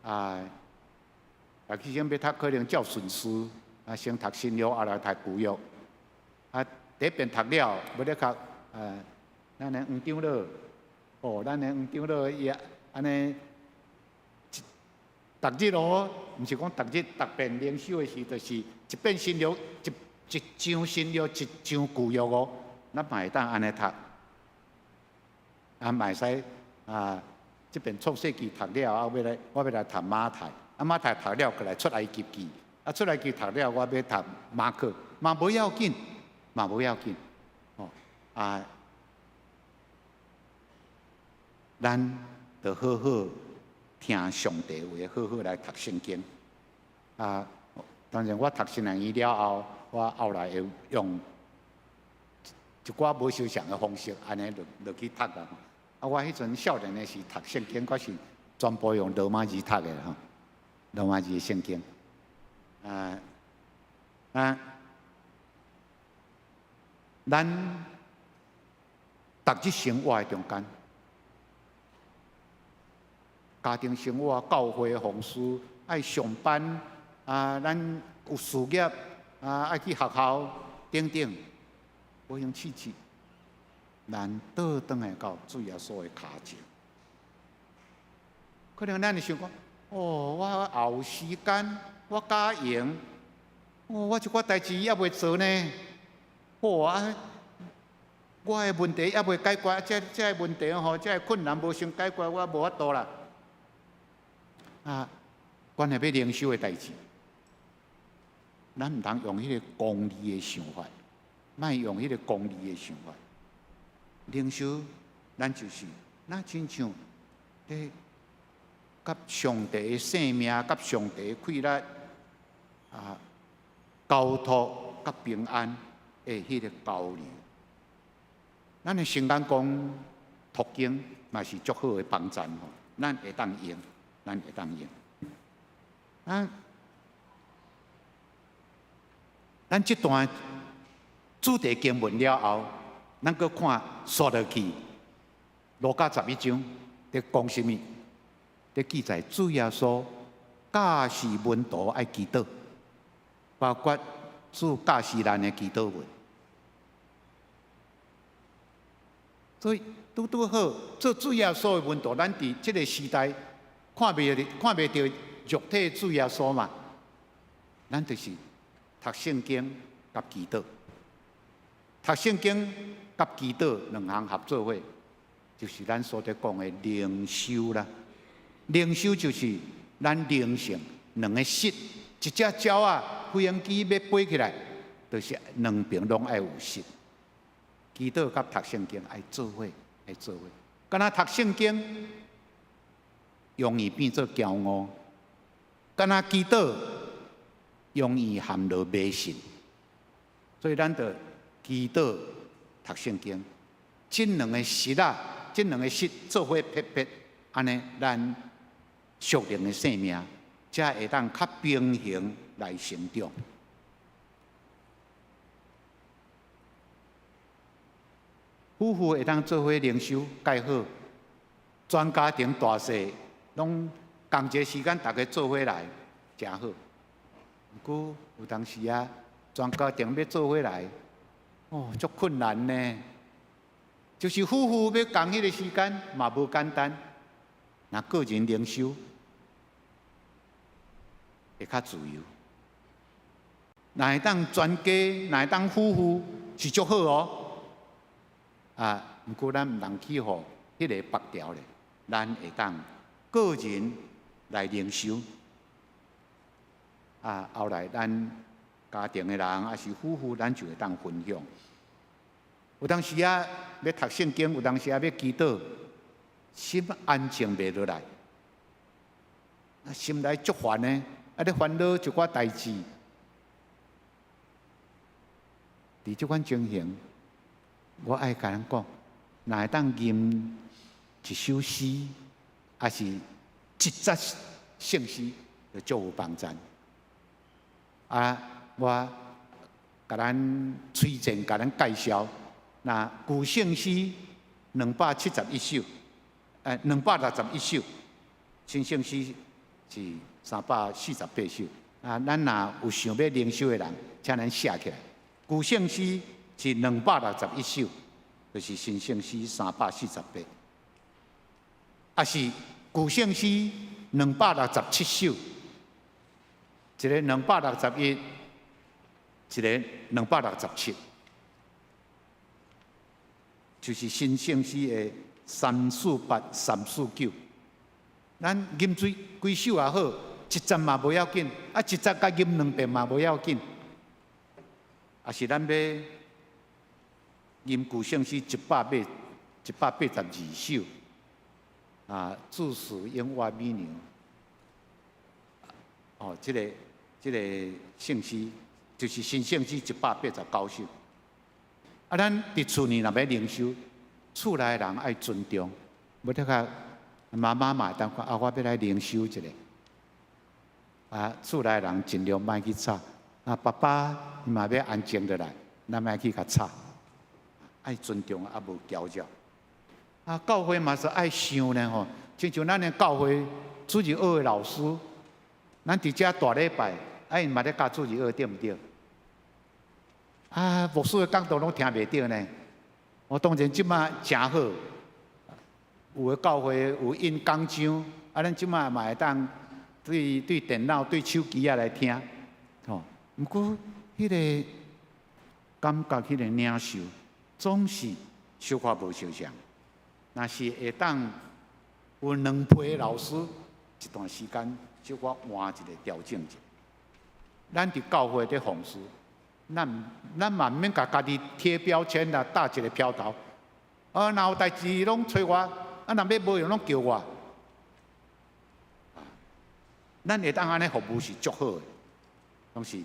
啊，起先欲讀可能照順序，啊，先讀新約，後來讀舊約。啊，第一遍讀了，欲咧讀，啊，咱的黃長老，哦，咱的黃長老伊按呢，逐日哦，毋是講逐日，逐遍靈修的時，就是一遍新約，一一章新約，一章舊約哦，咱嘛會當按呢讀。啊，嘛會使啊，這遍創世記讀了，啊，欲來我欲來讀馬太，啊，馬太讀了，閣來出埃及記，啊，出埃及讀了，我欲讀馬可，嘛無要緊，嘛無要緊，哦，啊，咱著好好聽上帝話，好好來讀聖經。啊，當然我讀神學院了後，我後來會用一寡無相仝的方式，按呢落落去讀啦。啊，我彼陣少年的時讀聖經，我是全部用羅馬字讀的吼，羅馬字的聖經。啊啊，咱逐日生活的中間，家庭生活、教會奉事、愛上班啊，咱有事業啊，愛去學校等等，無閒試試，咱倒轉來到主耶穌的跤前。可能咱會想講，哦，我也有時間，我敢閒，哦，我一寡代誌猶未做呢，哦啊，我的問題猶未解決，這這个問題吼，這个困難無先解決，我無法度啦。啊，關係欲靈修的代誌，咱毋通用彼個功利的想法，莫用彼個功利的想法。靈修，咱就是若親像咧，佮上帝的性命，佮上帝的氣力啊，交託佮平安的彼個交流。咱的聖眼光讀經嘛是足好的幫贊吼，咱會當用，咱會當用。啊，咱這段主題經文了後，咱閣看紲落去，路加十一章佇講啥物？佇記載主耶穌教示門徒愛祈禱，包括主教示咱的祈禱文。所以拄拄好做主耶穌的門徒，咱佇這个時代看袂著肉體主耶穌嘛，咱就是讀聖經佮祈禱，讀聖經佮祈禱兩項合做伙，就是咱所咧講的靈修啦。靈修就是咱靈性兩个翼，一隻鳥仔飛行機欲飛起來，就是兩邊攏愛有翼。祈禱佮讀聖經愛做伙，愛做伙。敢若讀聖經容易變做驕傲，敢若祈禱容易陷落迷信。所以咱著祈禱、讀聖經，這兩个翼仔，這兩個翼做伙撇撇，按呢咱屬靈的生命才會當較平衡來成長。夫婦會當做伙靈修，蓋好，全家庭大細攏仝一个時間，逐家做伙來，誠好。毋過有當時啊，全家庭欲做伙來，哦，足困難呢。就是夫婦欲仝彼个時間嘛無簡單，若個人靈修會較自由。若會當全家，若會當夫婦是足好哦。啊，毋過咱毋通去予彼个縛牢咧，咱會當個人來靈修。啊，後來咱家庭的人，抑是夫婦，咱就會當分享。有當時啊，欲讀聖經，有當時啊，欲祈禱，心安靜袂落來，啊，心內足煩的，啊，咧煩惱一寡代誌。佇這款情形，我愛共咱講，若會當吟一首詩，抑是一節聖詩，就足有幫助。啊，我共咱推薦，共咱介紹，若舊聖詩271首，261首，新聖詩是348首。啊，咱若有想欲靈修的人，請咱寫起來。舊聖詩是261首，就是新聖詩348。抑是舊聖詩267首，一个261，一个267，就是新聖詩的348、349。咱吟水幾首也好，一節嘛無要緊，啊一節共吟兩遍嘛無要緊。抑是咱欲吟舊聖詩182首，啊，自始永活美娘。哦，這个聖詩就是新聖詩189首。啊，咱佇厝裡若欲靈修，厝內人愛尊重，無得較媽媽嘛會當講啊，我欲來靈修一下。啊，厝內人盡量莫去吵。啊，爸爸伊嘛欲安靜落來，咱莫去共吵。愛尊重，啊無攪擾。啊，教會嘛是愛想呢吼，親像咱的教會主日學的老師，咱佇遮大禮拜，啊𪜶嘛咧教主日學對毋對？啊，牧師的講道攏聽袂著呢。我當然這馬誠好，有的教會有印講章，啊，咱這馬嘛會當對電腦、對手機仔來聽，吼。毋過，彼个感覺、彼个領受，總是小可無相像。若是會當有兩批老師，一段時間小可換一个調整一下。咱佇教會佇奉事，咱嘛毋免共家己貼標籤啦，搭一个標頭。啊，若有代誌攏揣我，啊，若欲無閒攏叫我。咱會當按呢服務是足好的，攏是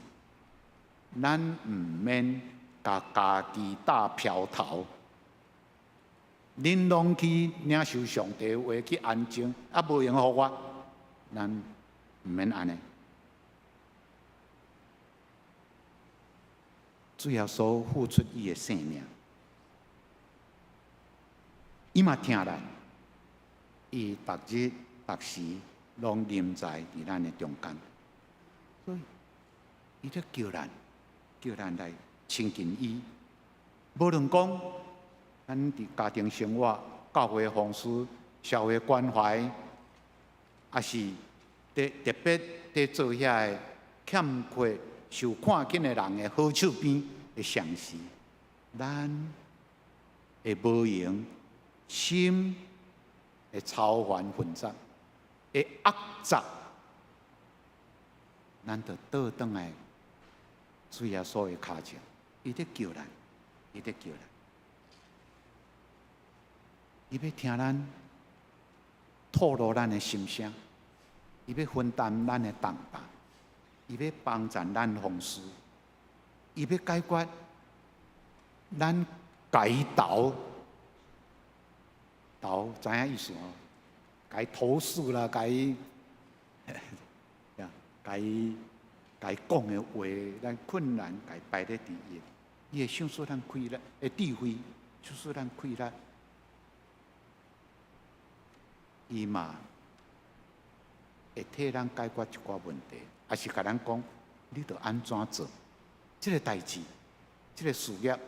咱毋免共家己搭標頭。恁攏去領受上帝話去安靜，啊無閒予我，咱毋免按呢。主耶穌付出伊的性命，伊嘛疼咱，伊逐日逐時攏臨在佇咱的中間，所以伊咧叫咱，叫咱來親近伊。無論講咱佇家庭生活、教會奉事、社會關懷，抑是佇特別佇做遐个欠缺受看見的人的好手邊的相時，咱會無閒，心會操煩混雜，會壓雜，咱就倒轉來主耶穌的跤前，伊咧叫咱，伊咧叫咱，伊欲聽咱吐露咱的心聲，伊欲分擔咱的重擔，伊欲幫贊咱奉事，伊欲解決咱共伊投，投知影意思無？共伊投訴啦，共伊，共伊，共伊講的話，咱困難，共伊擺咧佇伊，伊會賞賜咱氣力，會智慧，賞賜咱氣力。伊嘛會替咱解決一寡問題，抑是共咱講，你著按怎做？這个代誌，這个事業，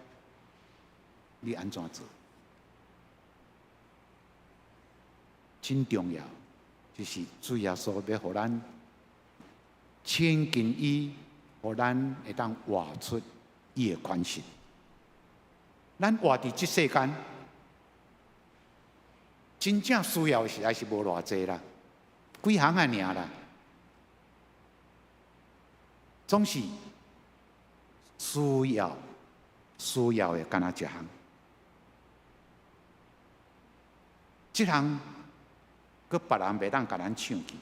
你按怎做？真重要，就是主耶穌欲予咱親近伊，予咱會當活出伊的款式。咱活佇這世間，真正需要的實在是無偌濟啦，幾項仔爾啦，總是需要需要的，干焦一項，這項閣別人袂當共咱搶去，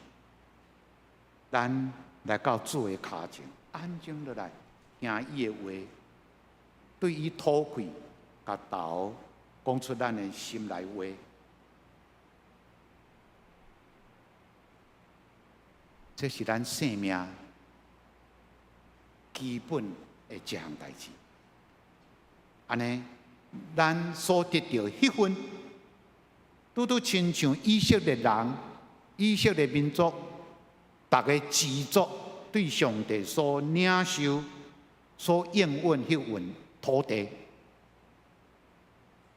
咱來到主的跤前，安靜落來聽伊的話，對伊吐氣，共頭講出咱的心內話。這是咱生命基本的一項代誌。按呢，咱所得著彼份，拄拄親像以色列人、以色列民族，逐个支族對上帝所領受、所應允彼份土地，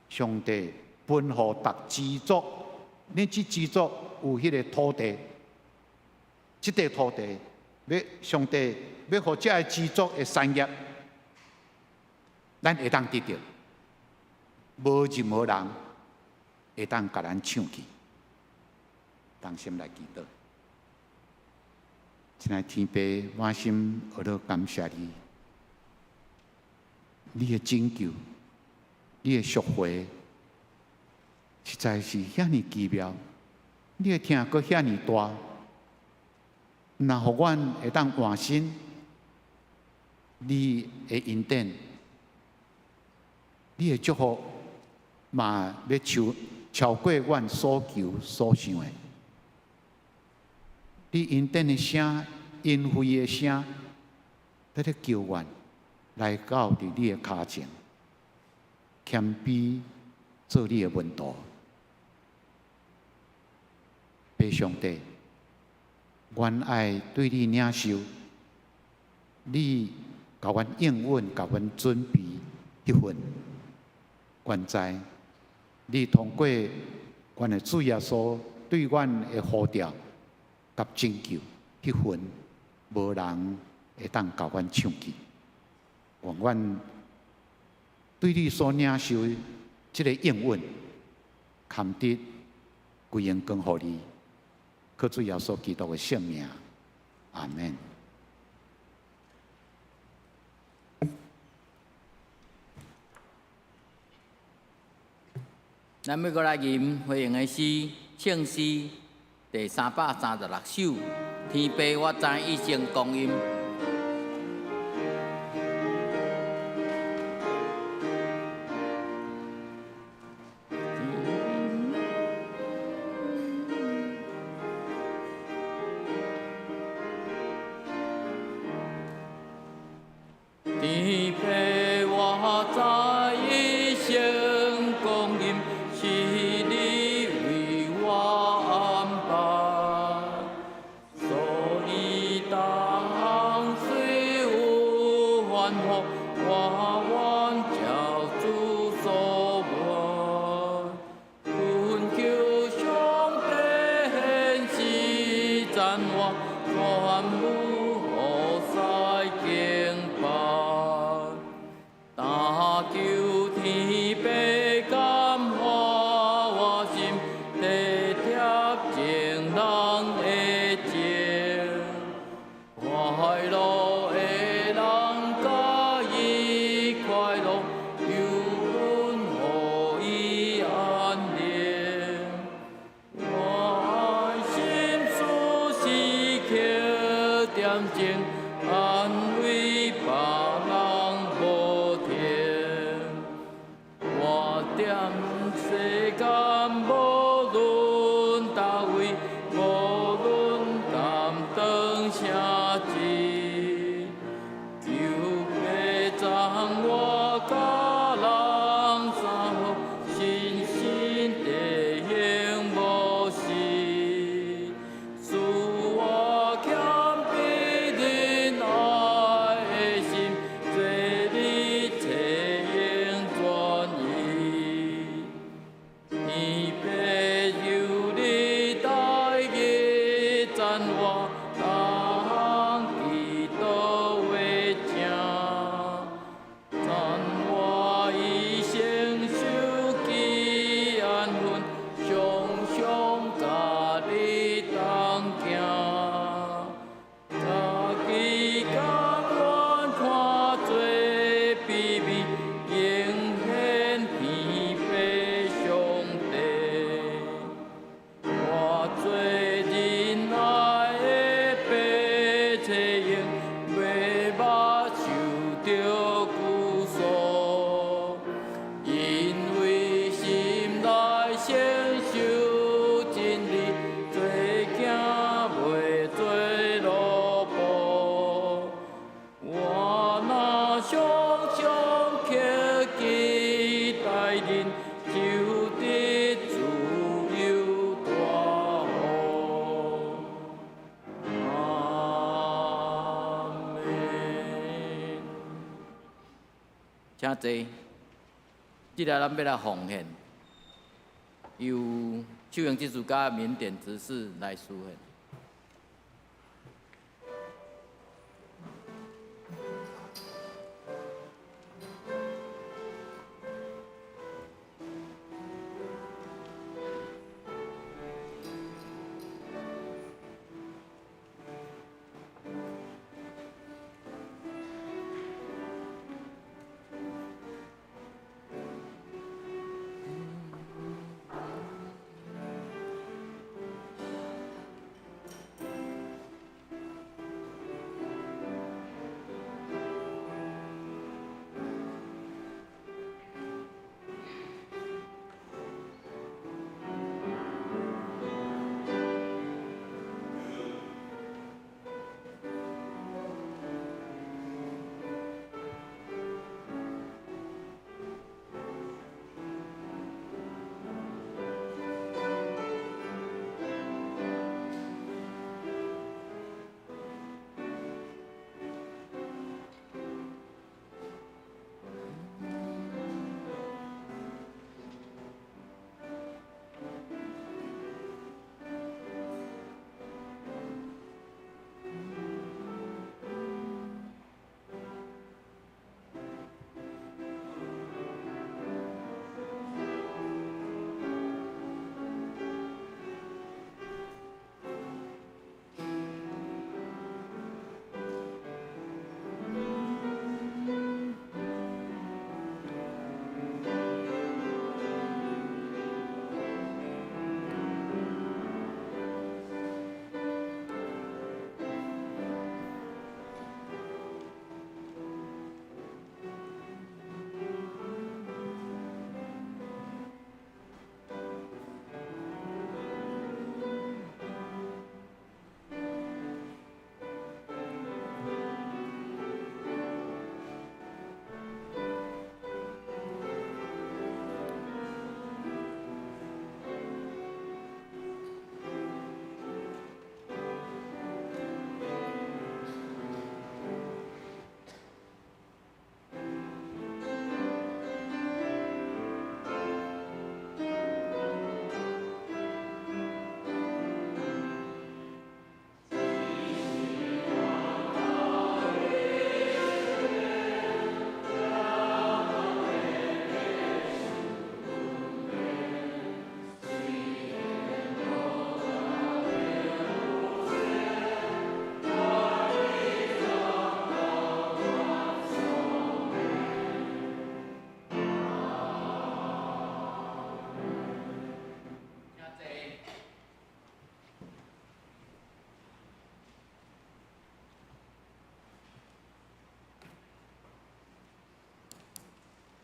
上帝分予逐支族，恁這支族有彼个土地。這塊土地，欲上帝欲予這个支族的產業，咱會當得著，無任何人會當共咱搶去。同心來祈禱，親愛天父，滿心學樂感謝你，你的拯救，你的贖回，實在是遐爾奇妙，你的疼閣遐爾大。若予阮會當換新，你的恩典，你的祝福，嘛欲超超過阮所求所想的。你恩典的聲，恩惠的聲，佇咧叫阮來到佇你的跤前，謙卑做你的門徒。父上帝，阮愛對你領受，你共阮應允，共阮準備彼份，阮知你通過阮的主耶穌對阮的呼召佮拯救，彼份無人會當共阮搶去。願阮對你所領受這个應允，堪得歸榮光予你。靠主耶穌基督的聖名，阿們。咱欲閣來吟回應的詩，聖詩第336首，天父我知一生光陰。天父我知一生光陰是你為我安排，所以當活，全無予使敬拜。但求天父感化我心，體貼情人的情，快樂的人佮伊快樂，憂悶予伊安寧。我愛心事時刻點睛，安慰別人無停。我踮世間無論佗位，無論擔當啥職，求父讚我佮人相好，信心地行無失。賜我謙卑仁愛的心，做你冊用專一。天父求你代日讚我，逐項祈禱為正。讚我一生受記安分，常常佮你同行。家己甘願看做卑微，榮顯天父上帝。我做仁愛的白冊用，袂捌受著拘束。因為心內承受真理，做囝袂做奴僕。我若常常刻記大仁，就得自由大福。阿們。請坐。這個咱欲來奉獻，由秀榮執事佮明典執事來司獻。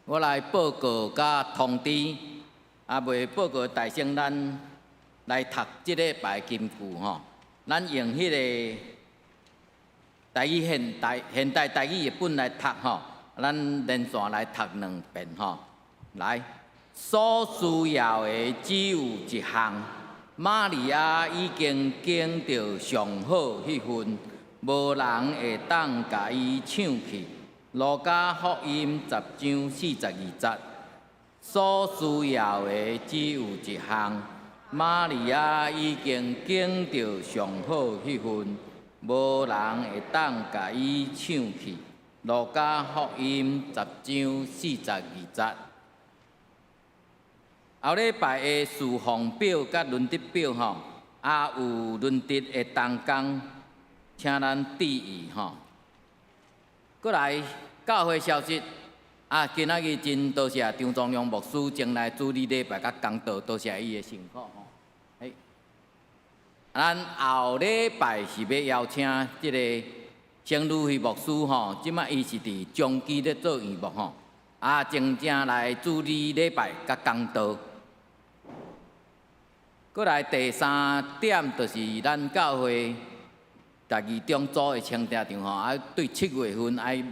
我來報告佮通知，啊，未報告大聲，咱來讀這禮拜金句吼。咱用彼个台語現代現代台語譯本來讀吼，咱連續來讀兩遍吼。來，所需要的只有一項，瑪利亞已經揀著上好彼份，無人會當共伊搶去。路加福音10章42節，所需要的只有一項，瑪利亞已經揀著上好彼份，無人會當共伊搶去。路加福音10章42節。後禮拜的侍奉表佮輪值表吼，啊有輪值的同工，請咱注意吼。閣來教會消息，啊，今仔日真多謝張宗良牧師前來主禮禮拜佮講道，多謝伊的辛苦吼。嘿，咱後禮拜是欲邀請這个聖如惠牧師吼，這擺伊是佇彰基咧做院牧吼，啊，真正來主禮禮拜佮講道。閣來第三點，就是咱教會十二中組的停車場吼，啊，對7月份愛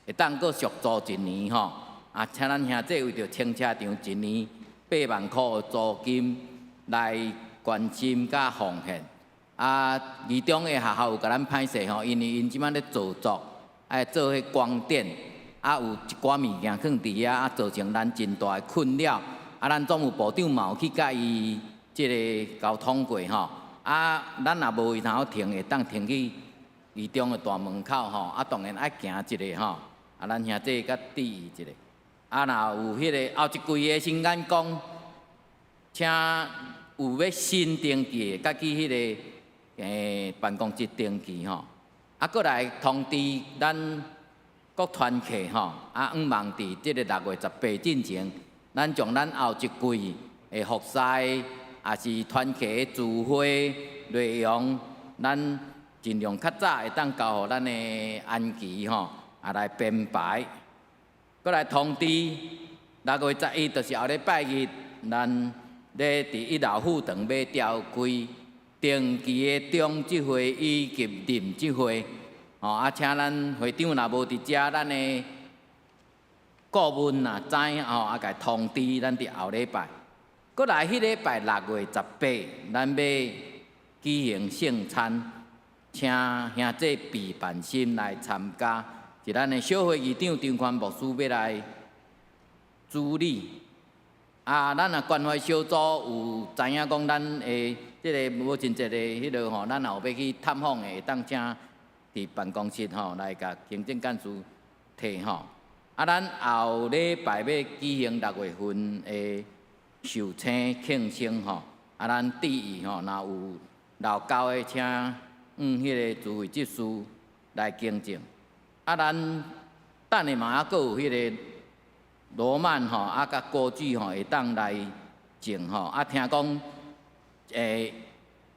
會當閣續租一年吼，啊，請咱兄弟為著停車場一年8萬箍的租金來關心佮奉獻。啊，二中的學校有共咱歹勢吼，因為𪜶這擺咧做作，愛做彼光電，啊，有一寡物件囥佇遐，啊，造成咱真大的困擾。啊，咱總務部長嘛有去共伊這个溝通過吼。啊，咱若無位通好停，會當停去二中的大門口吼。啊，當然愛行一下吼。啊，咱兄弟較注意一下。啊，若有彼个後一季的新眼光，請有欲新登記的，佮去彼个辦公室登記吼。啊，閣來通知咱各團契吼。啊，向望佇這个6月18進前，咱將咱後一季的服侍，也是團契的聚會內容，咱盡量較早會當交予咱的安琪吼，啊來編排。閣來通知6月11，就是後禮拜日，咱咧佇一樓副堂欲召開定期的長執會以及任執會，吼啊，請咱會長若無佇遮，咱的顧問若知吼，啊，共通知咱佇後禮拜。閣來彼禮拜6月18，咱欲舉行聖餐，請兄弟備辦心來參加，是咱的小會議長張寬牧師欲來主禮。啊，咱若關懷小組有知影講咱的這个母親節的彼落吼，咱若有欲去探訪的，會當請佇辦公室吼來共行政幹事提吼。啊，咱後禮拜欲舉行6月份的壽星慶生吼，啊，咱注意吼，若有老交的，請向彼个主會執事來更正。啊，咱等下嘛猶閣有彼个羅曼吼，啊，佮郭主吼會當來種吼。啊，聽講，這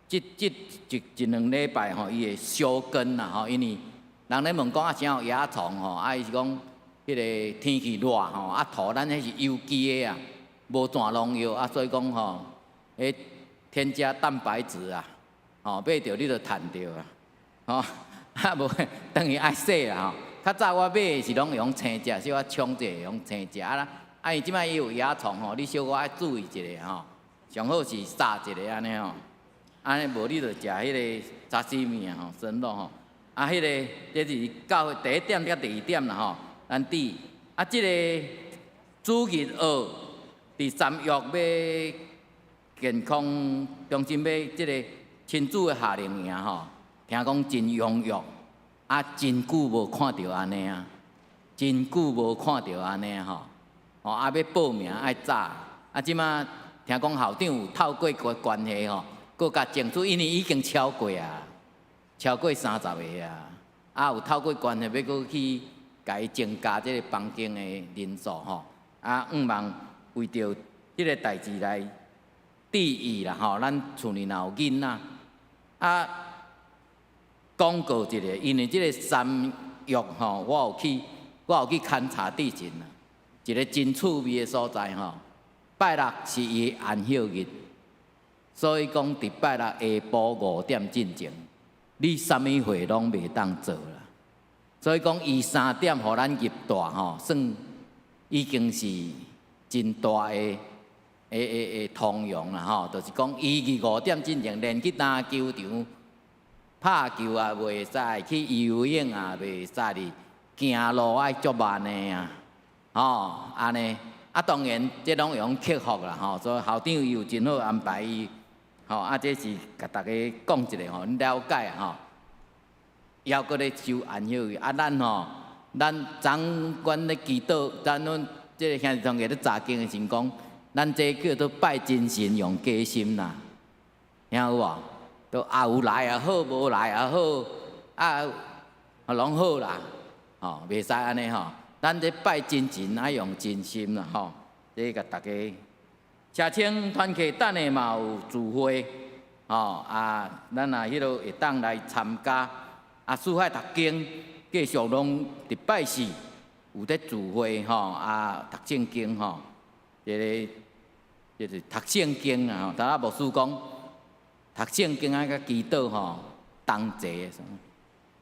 這一一兩禮拜吼，伊會燒根啦吼，因為人咧問講啊，啥有蚜蟲吼，啊，伊是講彼个天氣熱吼，啊，土咱彼是有機的啊。無攢農藥啊，所以講吼，彼添加蛋白質啊，吼買著你就趁著啊，吼啊無等於愛洗啦吼。較早我買的是攏用生食，小可沖者用生食啊啦。啊，伊這擺伊有蚜蟲吼，你小可愛注意一下吼。上好是殺一下按呢吼，按呢無你就食彼个沙西米啊吼，生肉吼。啊，彼个這是教會第一點佮第二點啦吼。咱注意啊，這个主日學。佇三育欲健康中心欲這个親子的夏令營吼，聽講真踴躍，啊，真久無看著按呢啊，真久無看著按呢吼，哦，啊，欲報名愛早，啊，這擺聽講校長有透過個關係吼，閣共爭取，因為已經超過啊，超過30個啊，啊，有透過關係欲閣去共伊增加這个房間的人數吼，啊，向望為著這个代誌來注意啦吼，咱厝裡若有囡仔，啊，廣告一下，因為這个三育吼，我有去，我有去勘察地震啦。一个真趣味的所在吼。拜六是伊的安息日，所以講佇拜六下晡5點進前，你啥物會攏袂當做啦。所以講，伊3點予咱入大吼，算已經是真大的的通融啦吼。就是講，伊佇5點進前，連去籃球場拍球也袂使，去游泳也袂使哩，行路愛足慢的啊，吼，按呢。啊，當然，這攏會用克服啦，吼。所以校長伊有真好安排伊，吼。啊，這是共大家講一下吼，恁了解吼。猶閣咧守安息日，啊，咱吼，咱掌管咧祈禱，咱阮這个兄弟同學咧查經的時講，咱這叫做拜真神用假心啦，聽有無？都啊有來也好，無來也好，啊，攏好啦，吼，袂使按呢吼。咱這拜真神愛用真心啦，吼！這共大家。車清團契等下嘛有聚會，吼啊，咱若彼落會當來參加。啊，四海讀經繼續攏佇拜四有咧聚會，吼啊，讀聖經吼，這个就是讀聖經啊，吼。頭仔牧師講讀聖經愛佮祈禱吼同齊。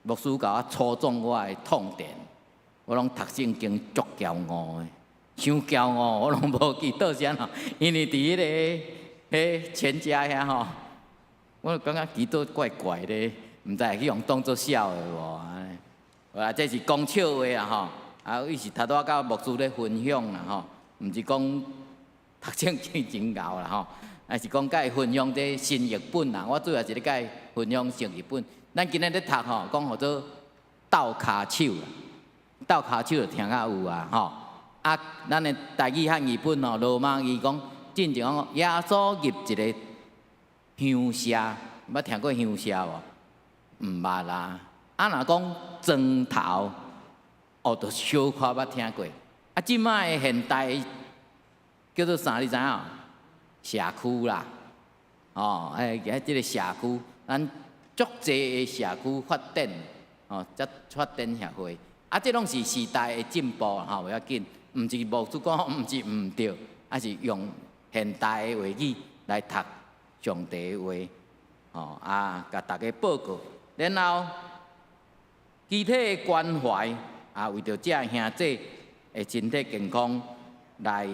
牧師共我戳中我的痛點。我攏讀聖經足驕傲的，傷驕傲，我攏無祈禱啥咯。因為佇彼个彼全家遐吼，我感覺祈禱怪怪的，毋知會去予當做痟的無？啊，這是講笑話啦吼。啊，伊是頭拄仔佮牧師咧分享啦吼，毋是講讀聖經真𠢕啦吼，啊是講佮伊分享這新譯本啦。我主要是咧佮伊分享新譯本。咱今日咧讀吼，講號做鬥跤手啦。鬥跤手就聽較有啊，吼！啊，咱的台語漢語本吼，羅馬字講，進前講耶穌入一个鄉社，捌聽過鄉社無？毋捌啦。啊，若講莊頭，哦，就小可捌聽過。啊，這擺的現代叫做啥？你知影？社區啦，哦，哎，這个社區，咱足濟的社區發展，哦，才發展協會。啊，這攏是時代的進步吼，無要緊，毋是牧師講，毋是毋對，啊是用現代的話語來讀上帝的話，吼啊，共大家報告。然後，肢體的關懷啊，為著這兄弟的身體健康來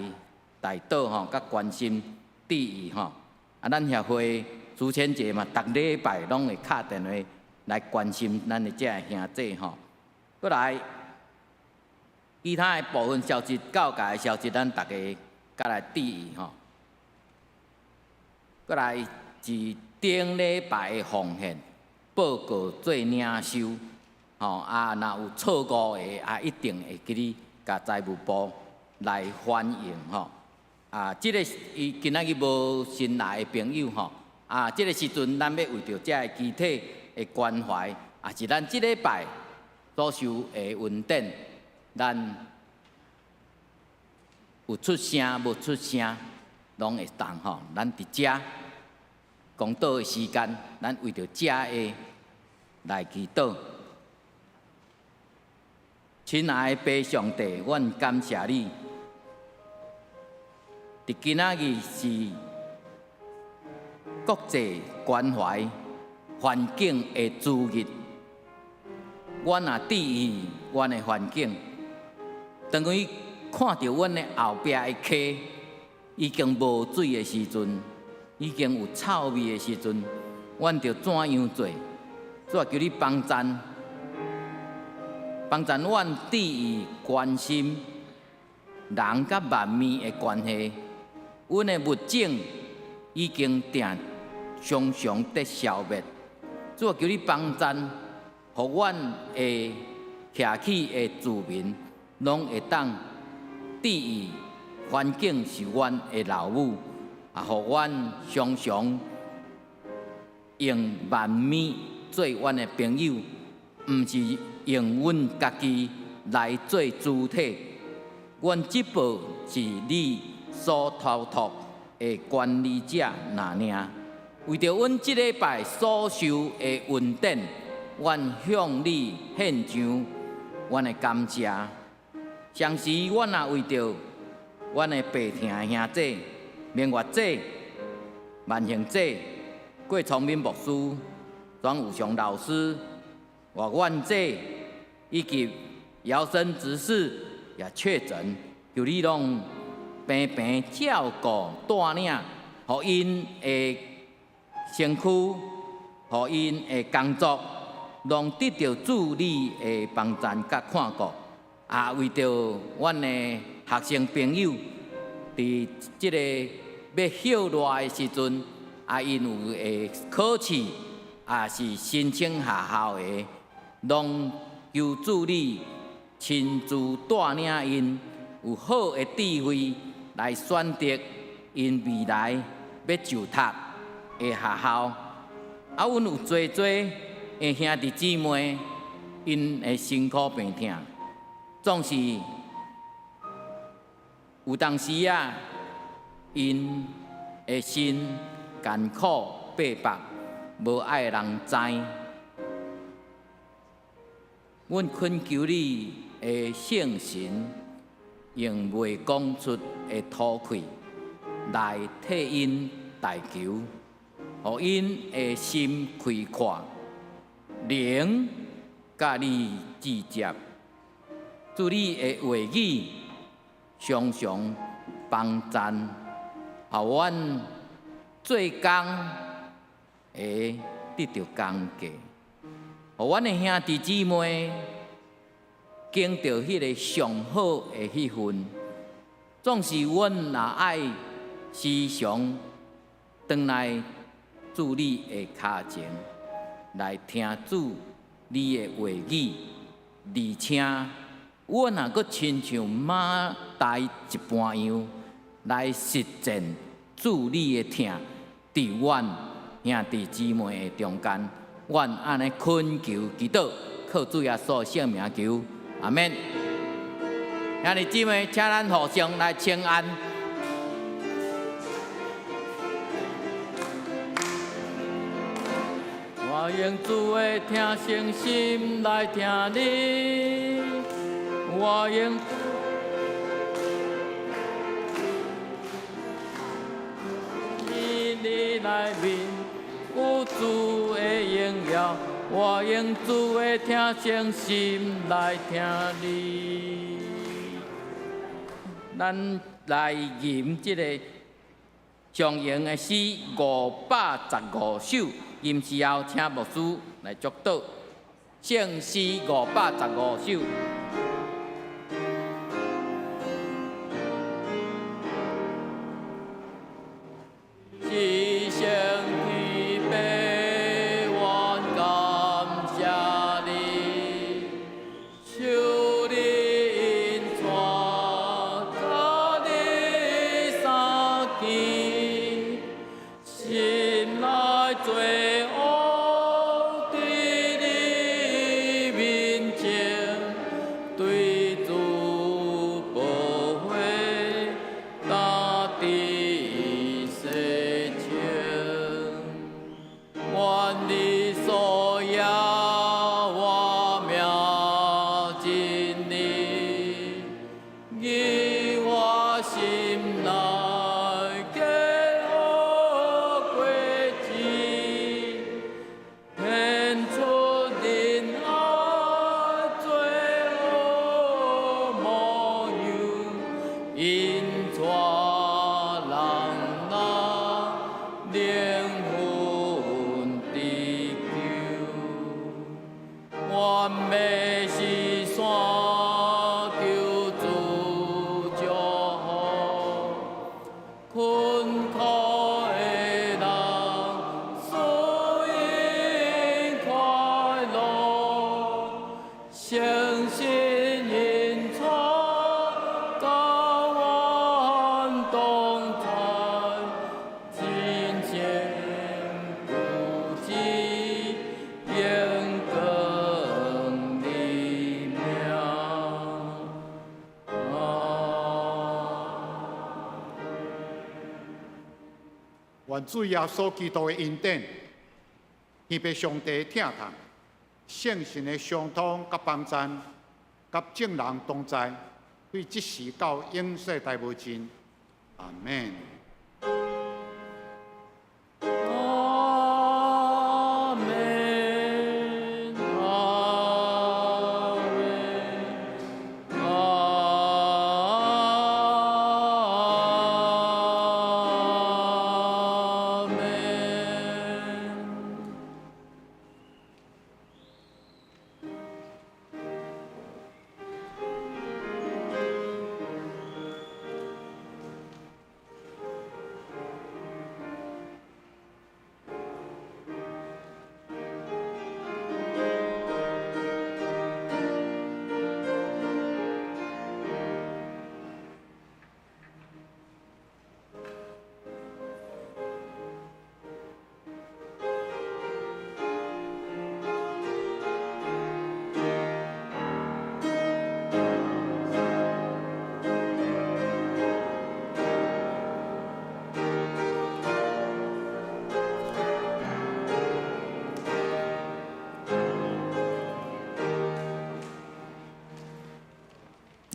代禱吼，佮關心注意吼。啊，咱協會朱千節嘛，逐禮拜攏會敲電話來關心咱的這兄弟吼。閣來，其他的部分消息、教界的消息，咱逐家閣來注意吼。閣來是頂禮拜的奉獻報告做領收，吼啊，若有錯誤的啊，一定會記得共財務部來反映吼。啊，這个伊今仔日無新來的朋友吼，啊，這个時陣咱欲為著這个肢體的關懷，也是咱這禮拜所受的恩典，咱有出聲無出聲，攏會當吼。咱佇遮講道的時間，咱為著遮的來祈禱。親愛的父上帝，阮感謝你。佇今仔日是國際關懷環境的主日，阮也注意阮的環境。當伊看著阮的後壁的溪已經無水的時陣，已經有臭味的時陣，阮著怎樣做？主啊，求你幫贊，幫贊阮注意關心人佮萬物的關係。阮的物種已經定常常佇消滅，主啊，求你幫贊，予阮的徛起的住民，攏會當注意環境是阮的老母，啊，予阮常常用萬物做阮的朋友，毋是用阮家己來做主體。阮只不過是你所託付的管理者爾爾，為著阮這禮拜所受的恩典，阮向你獻上阮的感謝。同時，阮也為著阮的白疼的兄姐、明月姐、萬幸姐、郭聰明牧師、莊武雄老師、我萬姐以及姚生執事也確診，求你攏平平照顧帶領，予𪜶的身軀，予𪜶的工作，攏得著主你的幫贊佮看顧。也為著阮的學生朋友，佇這个欲歇熱的時陣，啊，𪜶有會考試，也是申請學校的，攏求主你親自帶領𪜶，有好的智慧來選擇𪜶未來欲就讀的學校。啊，阮有濟濟的兄弟姊妹，𪜶的辛苦病痛，總是有當時啊，𪜶的心艱苦逼迫，無愛人知。阮懇求你的聖神，用袂講出的吐氣來替𪜶代求，予𪜶的心開闊，靈佮你接接，主你的話語常常幫贊，予阮做工會得著工價，予阮的兄弟姊妹經著彼个上好的彼份，總是阮若愛時常轉來主你的跤前，來聽主你的話語，而且阮也閣親像馬大一般樣來實踐主你的疼，佇阮兄弟姊妹的中間，阮按呢懇求祈禱，靠主耶穌聖名求，阿們。兄弟姊妹，請咱互相來請安。我用主的疼誠心來聽你，我用你內面有主的榮耀，我用主的疼誠心來聽你。咱來吟這個常用的詩515首，吟詩後請牧師來祝禱。聖詩515首。一生天父，阮感謝你，求你引帶佮你相見，心內罪惡佇你面前，對主寶血大地洗清。願你所耶和名真理，以我心內結好果子，顯出仁愛做好模樣，引帶人來靈魂得救。願欲是山求主祝福，困苦的人賜𪜶快樂，誠心引帶佮阮同在，真情不止榮光你名。啊。願主耶穌基督的恩典，天父上帝的疼痛，聖神的相通佮幫贊，佮眾人同在，對對這時到永世代無盡。阿門。阿門，阿門，阿門。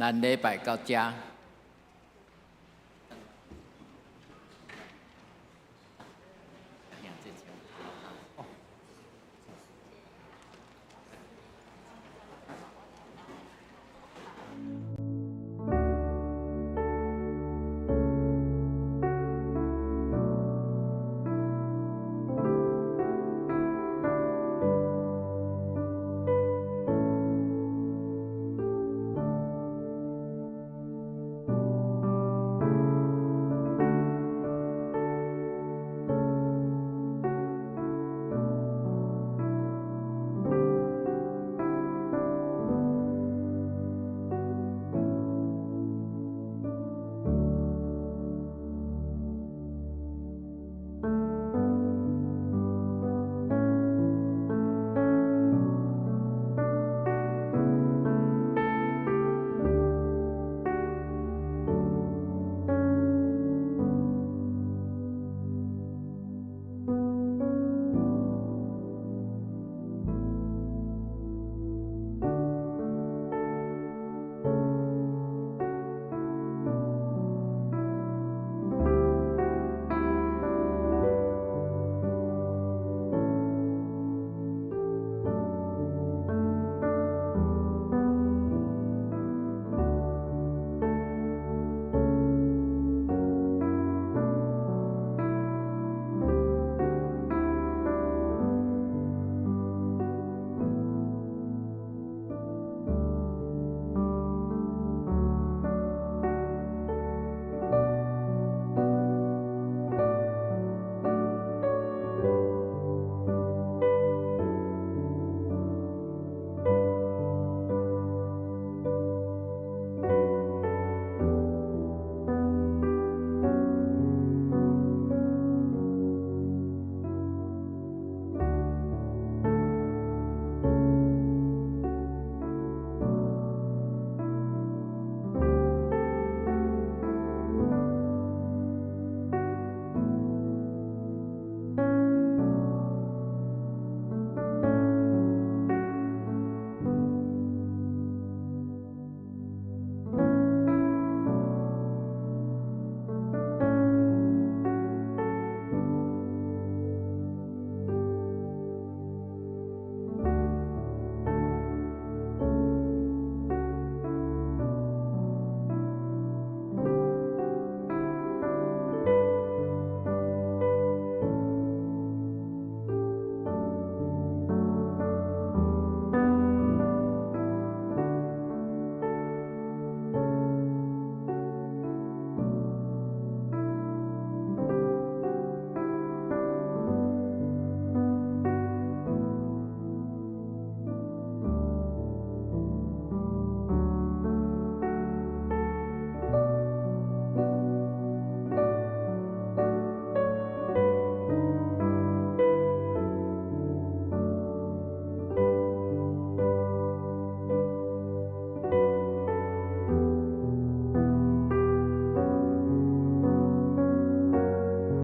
咱禮拜到遮。